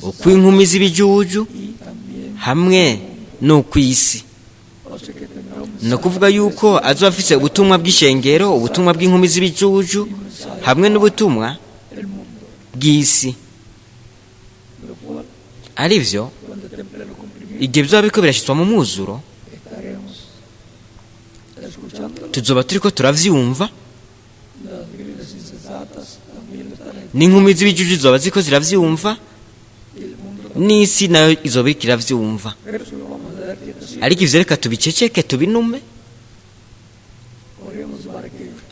ukw'inkumi z'ibijuju hamwe n'ukw'isi. Ni ukuvuga yuko azoba afise ubutumwa bw'ishengero, ubutumwa bw'inkumi z'ibijuju hamwe n'ubutumwa bw'isi. Arivyo igihe bizoba biriko birashitswa mu mwuzuro, tuzoba turiko turavyumva, n'inkumi z'ibijuju zizoba ziriko ziravyumva, n'isi nayo izoba iriko iravyumva. Ariko ivyo reka tubiceceke, tubinume,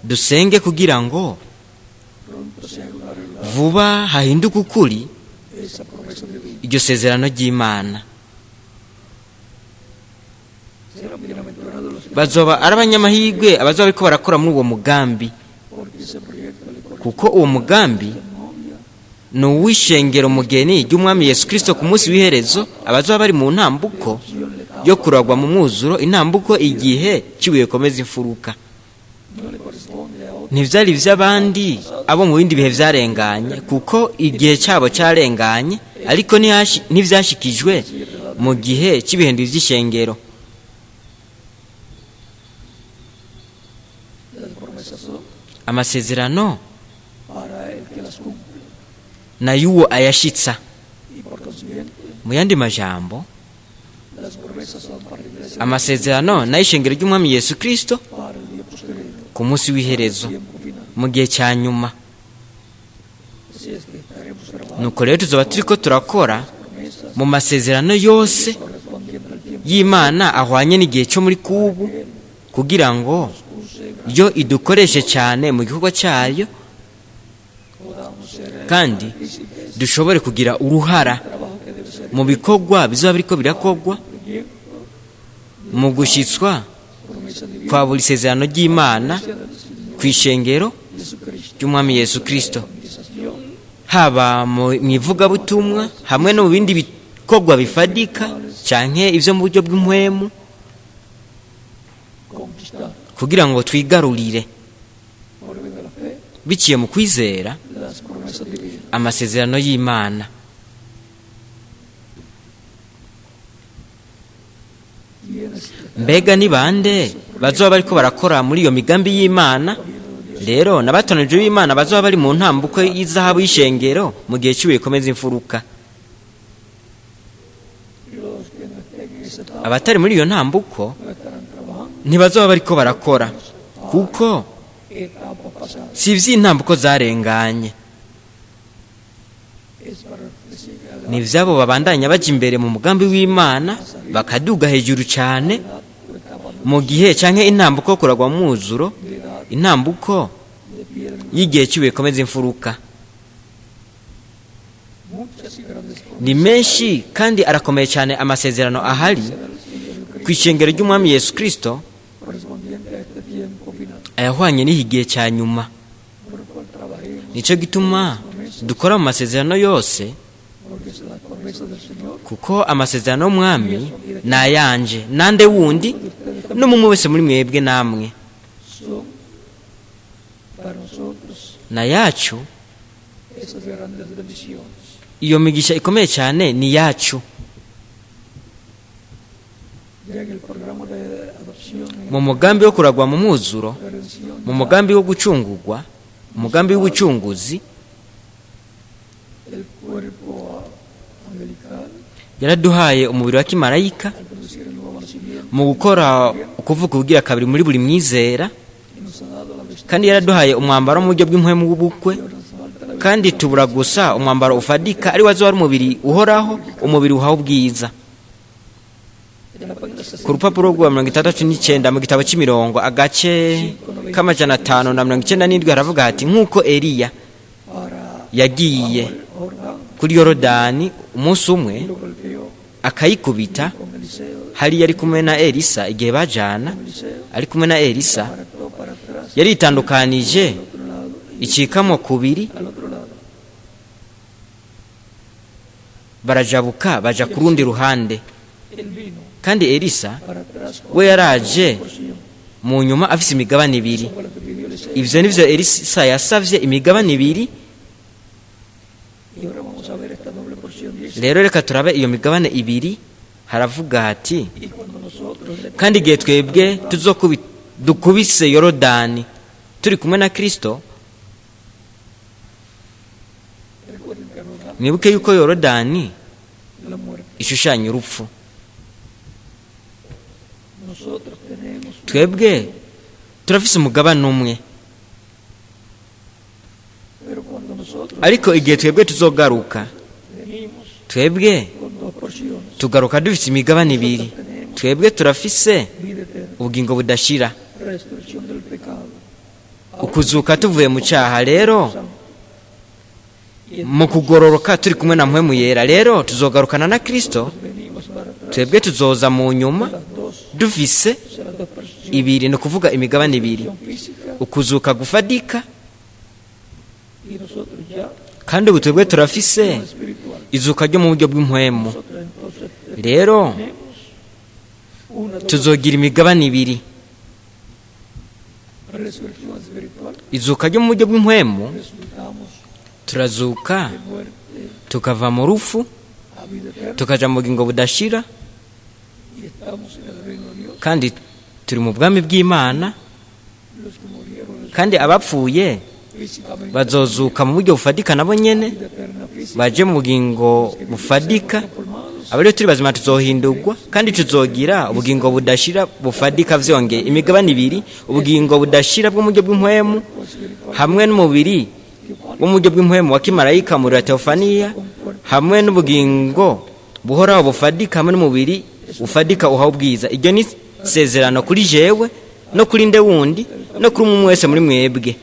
dusenge kugira ngo vuba hahinduke ukuri iryo sezerano ry'Imana. Bazoba ari abanyamahirwe abazoba bariko barakora muri uwo mugambi, kuko uwo mugambi ni uw'ishengero mugeni ry'Umwami Yesu Kristo ku munsi w'iherezo. Abazoba bari mu ntambuko yo kuragwa mu mwuzuro, intambuko igihe cy'ibuye komeza imfuruka. Ntivyari ivy'abandi abo mu bindi bihe vyarenganye, kuko igihe cyabo cyarenganye, ariko ntivyashikijwe mu gihe cy'ibihendo vy'ishengero. Amasezerano na yuwo ayashitsa. Mu yandi majambo, amasezerano n'ay'ishengero ry'Umwami Yesu Kristo ku munsi w'iherezo, mu gihe cya nyuma. Nuko rero tuzoba turiko turakora mu masezerano yose y'Imana ahwanye n'igihe cyo muri kubu, kugira ngo yo idukoreshe cyane mu gikorwa cyayo, kandi dushobore kugira uruhara mu bikorwa bizoba biriko birakorwa mu gushitswa kwa buri sezerano ry'Imana ku ishengero ry'Umwami Yesu Kristo, haba mu ivugabutumwa hamwe no mu bindi bikorwa bifadika canke ivyo mu buryo bw'impwemu, kugira ngo twigarurire biciye mu kwizera amasezerano y'Imana. Mbega ni bande bazoba bariko barakora muri iyo migambi y'Imana? Rero n'abatonejwe b'Imana bazoba bari mu ntambuko y'izahabu y'ishengero mu gihe cy'ibuye komeza imfuruka. Abatari muri iyo ntambuko ntibazoba bariko barakora, kuko si ivy'intambuko zarenganye, ni ivyabo babandanya baja imbere mu mugambi w'Imana, bakaduga hejuru cyane mu gihe canke intambuko kuragwa mwuzuro, intambuko y'igihe cy'ibuye komeza imfuruka. Ni menshi kandi arakomeye cyane amasezerano ahari ku ishengero ry'Umwami Yesu Kristo ayahwanye n'iki gihe cya nyuma. Nico gituma dukora mu masezerano yose, kuko amasezerano y'Umwami ni ayanje nande wundi n'umwe wese muri mwebwe namwe, na yacu. Iyo migisha ikomeye cyane ni yacu. Mu mugambi wo kuragwa mu mwuzuro, mu mugambi wo gucungurwa, umugambi w'ubucunguzi, yaraduhaye umubiri wa kimarayika mu gukora ukuvuka ubugira kabiri muri buri mwizera, kandi yaraduhaye umwambaro mu buryo bw'impwemu w'ubukwe, kandi tubura gusa umwambaro ufadika ari wazo wari umubiri uhoraho, umubiri uhawe ubwiza. Ku rupapuro rwa 69 mu gitabo cy'imirongo, agace k'597, haravuga hati: "Nk'uko Eliya para yagiye el Jordán kuri Yorodani umunsi umwe y lo golpeó akayikubita con Eliseo, hariya ari kumwe na Elisa, igihe bajana Eliseo ari kumwe na Elisa, apartó para atrás yaritandukanije al otro lado y icikamo kubiri, al otro lado. Barajabuka baja ku rundi ruhande. Él vino Kandi Elisa para atrás con we yaraje porción. mu nyuma afise imigabane ibiri. Eso fue lo que pidió Eliseo. Ivyo nivyo Elisa yasavye, imigabane ibiri. Y ahora vamos a ver esta doble porción. Dice, Rero reka turabe iyo migabane ibiri. Haravuga hati: y cuando nosotros le "Kandi igihe twebwe dukubise Yorodani turi kumwe na Kristo." Recuerden que Jordán Mwibuke yuko Yorodani la muerte. ishushanya urupfu. Nosotros tenemos Twebwe turafise umugabane umwe, pero cuando nosotros ariko igihe twebwe tuzogaruka, venimos twebwe con dos porciones, tugaruka dufise imigabane ibiri. Twebwe turafise vida eterna, ubugingo budashira, resurrección del pecado, ukuzuka tuvuye mu cyaha, rero santo. Y mu kugororoka turi kumwe na Mpwemu Yera. Rero tuzogarukana na Kristo. venimos para atrás Twebwe tuzoza mu nyuma las dos, dufise o sea, las dos porciones, ibiri, ni ukuvuga imigabane ibiri, física ukuzuka gufadika, y nosotros ya kandi ubu twebwe turafise espiritual. izuka ryo mu buryo bw'impwemu. Nosotros entonces Rero tenemos una doble tuzogira imigabane ibiri, resurrección espiritual, izuka ryo mu buryo bw'impwemu. Resucitamos Turazuka de muerte tukava mu rupfu a vida eterna tukaja mu bugingo budashira, y estamos en el reino de Dios. kandi turi mu bwami bw'Imana. Los que murieron Kandi abapfuye físicamente, bazozuka mu buryo bufadika nabo nyene, vida eterna física, baje mu bugingo bufadika. Abariyo turi bazima tuzohindurwa kandi tuzogira ubugingo budashira bufadika. Vyongeye imigabane ibiri, ubugingo budashira bwo mu buryo bw'impwemu hamwe n'umubiri wo mu buryo bw'impwemu wa kimarayika muri teofaniya, hamwe n'ubugingo buhoraho bufadika hamwe n'umubiri ufadika uhawe ubwiza. Iryo ni sezerano kuri jewe no kuri nde wundi no kuri umwe wese muri mwebwe.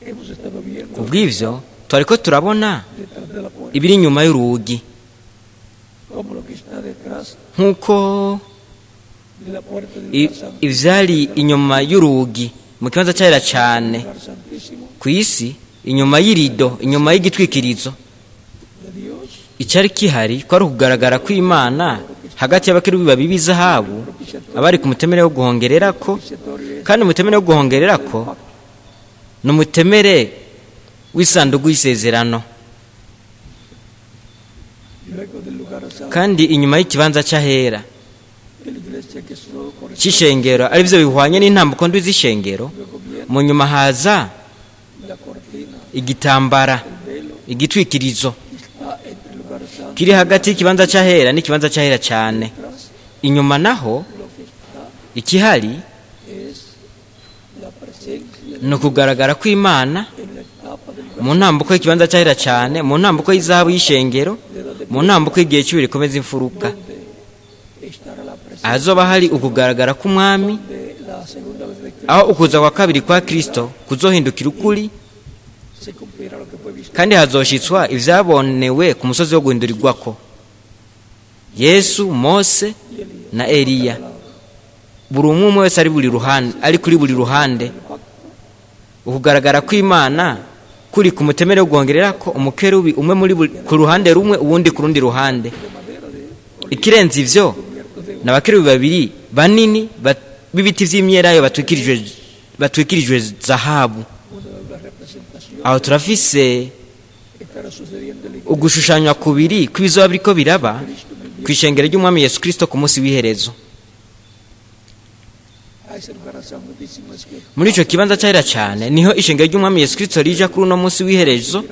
Hemos estado viendo Kubw'ivyo twariko turabona detrás de la puerta, ibiri inyuma y'urugi, como lo que está detrás nk'uko de la puerta del lugar santo, ivyari inyuma y'urugi mu kibanza cyahera cyane lugar santísimo ku isi, inyuma y'irido, inyuma y'igitwikirizo, de Dios, icyari kihari kwari ukugaragara kw'Imana hagati y'abakerubi babiri b'izahabu abari ku mutemere wo guhongererako. propiciatorio es Kandi umutemere wo guhongererako ni umutemere w'isanduku y'isezerano. Luego del lugar santo Kandi inyuma y'ikibanza cy'ahera de la iglesia que solo corresponde, cy'ishengero, aribyo bihwanye n'intambuko ndwi z'ishengero, luego viene mu nyuma haza la cortina, igitambara, el velo igitwikirizo que está entre el lugar santo kiri hagati y'ikibanza cy'ahera n'ikibanza cy'ahera cyane. detrás, Inyuma naho lo que está ikihari es la presencia ni ukugaragara kw'Imana en la etapa del lugar mu ntambuko y'ikibanza cy'ahera cyane, mu ntambuko y'izahabu y'ishengero, mu ntambuko y'igihe cy'ibiri rikomeza imfuruka, donde estará la presencia ahazoba hari ukugaragara k'Umwami, de la segunda vez de Cristo, aho ukuza kwa kabiri kwa Kristo kuzohindukira ukuri, se cumplirá lo que fue visto kandi hazoshitswa ibyabonewe ku musozi wo guhindurirwako Yesu, Mose y Elías na Eliya, buri umwe umwe wese ari buri ruhande, ari kuri buri ruhande. El pacto Ukugaragara kw'Imana kuri ku mutemere wo guhongererako, umukerubi umwe muri ku ruhande rumwe, uwundi ku rundi ruhande. de madera de Ikirenze ivyo, cubierto de ni abakerubi babiri banini b'ibiti vy'imyelayo batwikirijwe zahabu. Una doble representación Aho turafise estará sucediendo en la iglesia ugushushanywa kubiri kw'ibizoba biriko biraba de Cristo en el día ku ishengero ry'Umwami Yesu Kristo ku munsi w'iherezo. A ese lugar santísimo es que Muri ico kibanza cyahera cyane niho ishengero ry'Umwami Yesu Kristo rija kuri uno munsi w'iherezo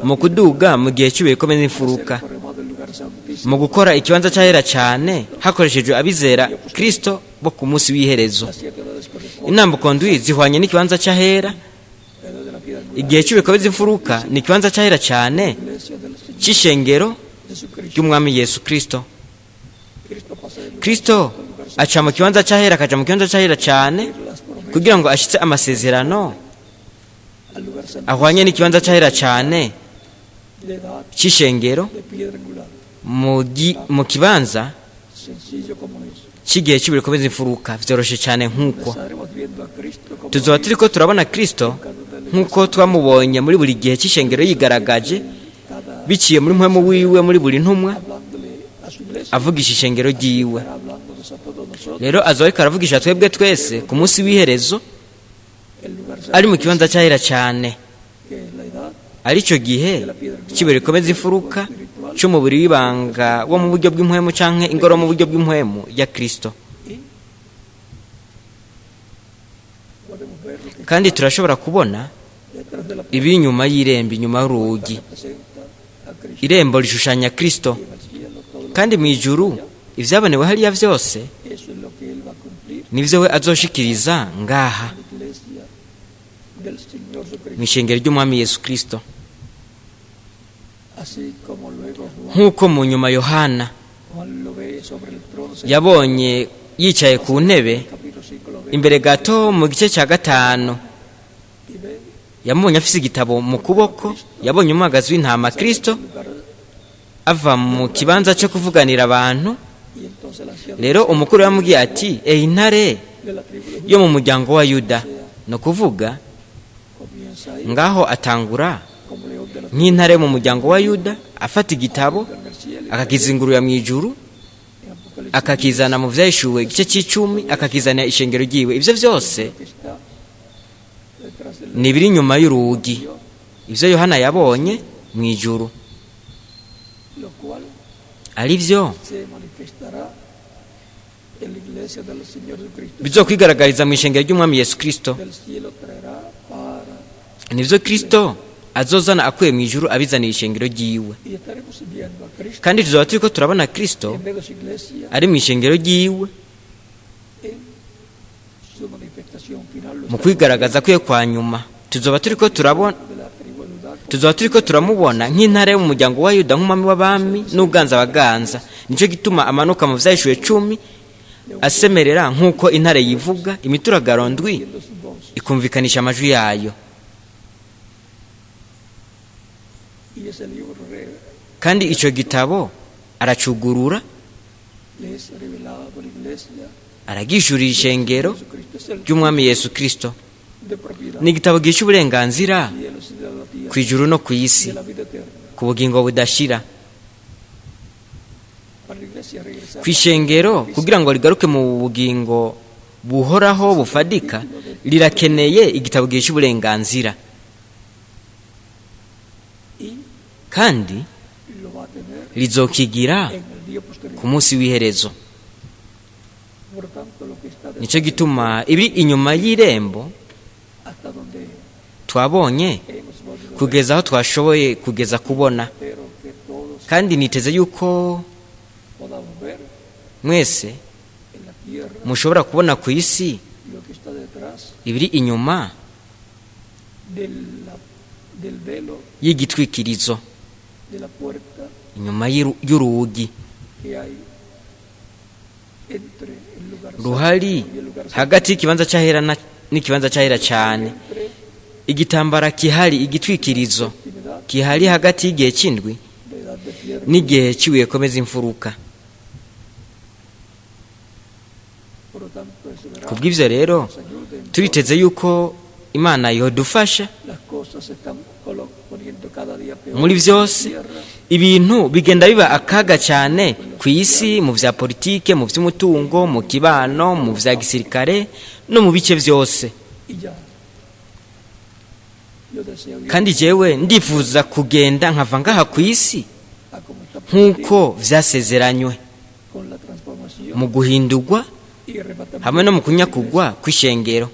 mu kuduga mu gihe cy'ibihe bikomeza imfuruka, formado el lugar santísimo mu gukora ikibanza cyahera cyane hakoreshejwe abizera Kristo bo ku munsi w'iherezo. Las siete edades corresponden Intambuko ndwi zihwanye n'ikibanza cy'ahera. a la edad de la piedra angular, Igihe cy'ibikomeza imfuruka ni ikibanza cyahera cyane iglesia del Señor cy'ishengero Jesucristo. ry'Umwami Yesu Kristo. Kristo aca mu kibanza cy'ahera, akaja mu kibanza cy'ahera cyane, las promesas kugira ngo ashitse amasezerano al lugar santo ahwanye n'ikibanza cy'ahera cyane de edad cy'ishengero, de piedra angular, mu kibanza sencillo como es. cy'igihe cy'ibuye rikomeza imfuruka, vyoroshe cyane nk'uko Estaremos viendo a Cristo como tuzoba turiko turabona Kristo nk'uko twamubonye muri buri gihe cy'ishengero yigaragaje cada biciye muri mpwemu wiwe muri buri ntumwa, hablándole a su iglesia, avugisha ishengero ryiwe. estará hablándonos a todos nosotros Rero azoba ariko aravugisha twebwe twese ku munsi w'iherezo, el lugar ari mu santo kibanza cy'ahera cyane, que es la edad aricyo gihe cy'ibuye rikomeza imfuruka cy'umubiri w'ibanga wo mu buryo bw'impwemu, canke ingoro mu buryo bw'impwemu ya Kristo. Y podemos ver lo que Kandi turashobora kubona detrás de la puerta ibiri inyuma y'irembo, inyuma y'urugi. representa a Cristo Irembo rishushanya Kristo, y en el cielo todo lo kandi mu ijuru ibyabonewe hariya byose eso es lo que él va a cumplir nibyo we azoshikiriza ngaha en la iglesia del Señor mu Jesucristo, ishengero ry'Umwami Yesu Kristo, así como luego Juan, nk'uko mu nyuma Yohana Juan lo ve sobre el trono yabonye yicaye ku ntebe. Capítulo 5 lo ve Imbere gato mu gice cya 5 y ve yamubonye afise igitabo mu kuboko. Yabonye umwagazi w'intama Kristo lugar ava mu kibanza cyo kuvuganira abantu. y entonces el anciano Rero umukuru yamubwiye ati: "Eyi ntare de la tribu de Judá yo mu muryango wa Yuda", ni ukuvuga comienza ahí ngaho atangura como león de la nk'intare yo mu muryango wa Yuda, afata igitabo tribu en el cielo y akakizingurura mu ijuru, en Apocalipsis akakizana mu Vyahishuwe igice c'icumi, akakizanira ishengero ryiwe. Ivyo vyose que está detrás del ni ibiri inyuma y'urugi, ivyo Yohana yabonye mu ijuru, lo cual ari vyo se manifestará en la iglesia del Señor Jesucristo bizokwigaragariza mu ishengero ry'Umwami Yesu Kristo. Del cielo traerá para Nivyo Kristo azozana akuye mu ijuru abizaniye ishengero ryiwe. Y estaremos viendo a Cristo Kandi tuzoba turiko turabona Kristo en medio de su iglesia ari mu ishengero ryiwe en su manifestación final lo mu kwigaragaza kwiwe kwa nyuma. Tuzoba turiko turabona, de la tribu de Judá tuzoba turiko turamubona nk'intare yo mu muryango wa Yuda, nk'umwami w'abami n'uganza abaganza. Nico gituma amanuka mu Vyahishuwe 10 asemerera nk'uko intare yivuga, imituragaro ndwi viendo su voz ikumvikanisha amajwi yayo. Y ese libro Kandi ico gitabo aracugurura, le es revelado a la iglesia aragishurira ishengero Jesucristo es el ry'Umwami Yesu Kristo. De propiedad Ni igitabo gica uburenganzira cielos y de la tierra ku ijuru no ku isi, de la vida eterna ku bugingo budashira. Para la iglesia regresar Ku ishengero, kugira ngo rigaruke mu bugingo buhoraho bufadika, rirakeneye igitabo gica uburenganzira, y kandi lo va a tener rizokigira en el día posterior. ku munsi w'iherezo. Por tanto, lo que está Nicyo gituma ibiri inyuma y'irembo hasta donde twabonye hemos podido ver, kugeza aho twashoboye kugeza kubona, espero que todos kandi niteze yuko podamos ver mwese en la tierra mushobora kubona ku isi lo que está detrás ibiri inyuma del velo y'igitwikirizo, de la puerta inyuma y'urugi que hay entre el lugar ruhari santo y el lugar santo. hagati y'ikibanza cy'ahera n'ikibanza cy'ahera cyane, Entre igitambara kihari, igitwikirizo intimidad kihari hagati y'igihe cy'indwi de edad de piedra. n'igihe cy'ibuye komeza imfuruka. Por lo tanto, esperamos Kubw'ivyo rero nos ayuden. turiteze yuko Imana yodufasha Las cosas se están poniendo cada día peor muri en la vyose. tierra. Ibintu bigenda biba akaga cyane ku isi, mu vya politike, mu vy'umutungo, mu kibano, mu vya gisirikare no mu bice vyose. Y ya. Yo deseo ir Kandi jewe ndifuza kugenda nkava ngaha ku isi a como está nk'uko vyasezeranywe, con la transformación mu guhindurwa y arrebatamiento hamwe no mu kunyakugwa kw'ishengero,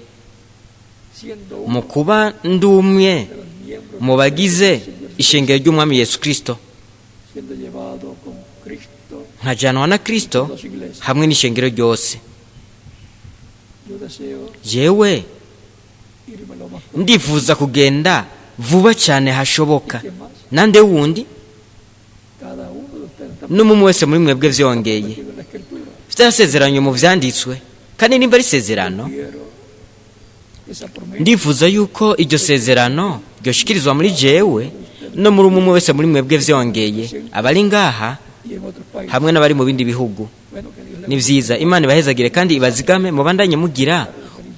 siendo mu uno kuba ndumwe de los miembros mu bagize ishengero ry'Umwami Yesu Kristo, siendo llevado con Cristo nkajanwa na Kristo a su iglesia. hamwe n'ishengero ryose. Yo deseo Jewe irme lo más pronto ndifuza kugenda vuba cyane hashoboka. que más Nande wundi cada uno de ustedes está n'umwe wese muri mwebwe vyongeye metido en la escritura. Byarasezeranywe mu vyanditswe, kandi nimba ari isezerano, Quiero esa promesa ndifuza yuko iryo sezerano ryoshikirizwa muri jewe no muri umwe wese muri mwebwe, vyongeye abari ngaha y en otros países. hamwe n'abari mu bindi bihugu. Bueno, que Dios le Ni vyiza, Imana ibahezagire kandi ibazigame, mubandanye mugira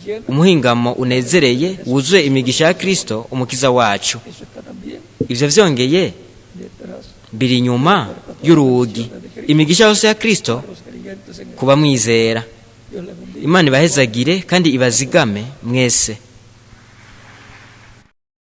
llene. umuhingamo unezereye wuzuye imigisha ya Kristo Umukiza wacu. Eso está también Ivyo vyongeye detrás biri inyuma y'urugi, imigisha yose ya Kristo de los creyentes en él. kuba mwizera. Dios le bendiga. Imana ibahezagire kandi ibazigame mwese.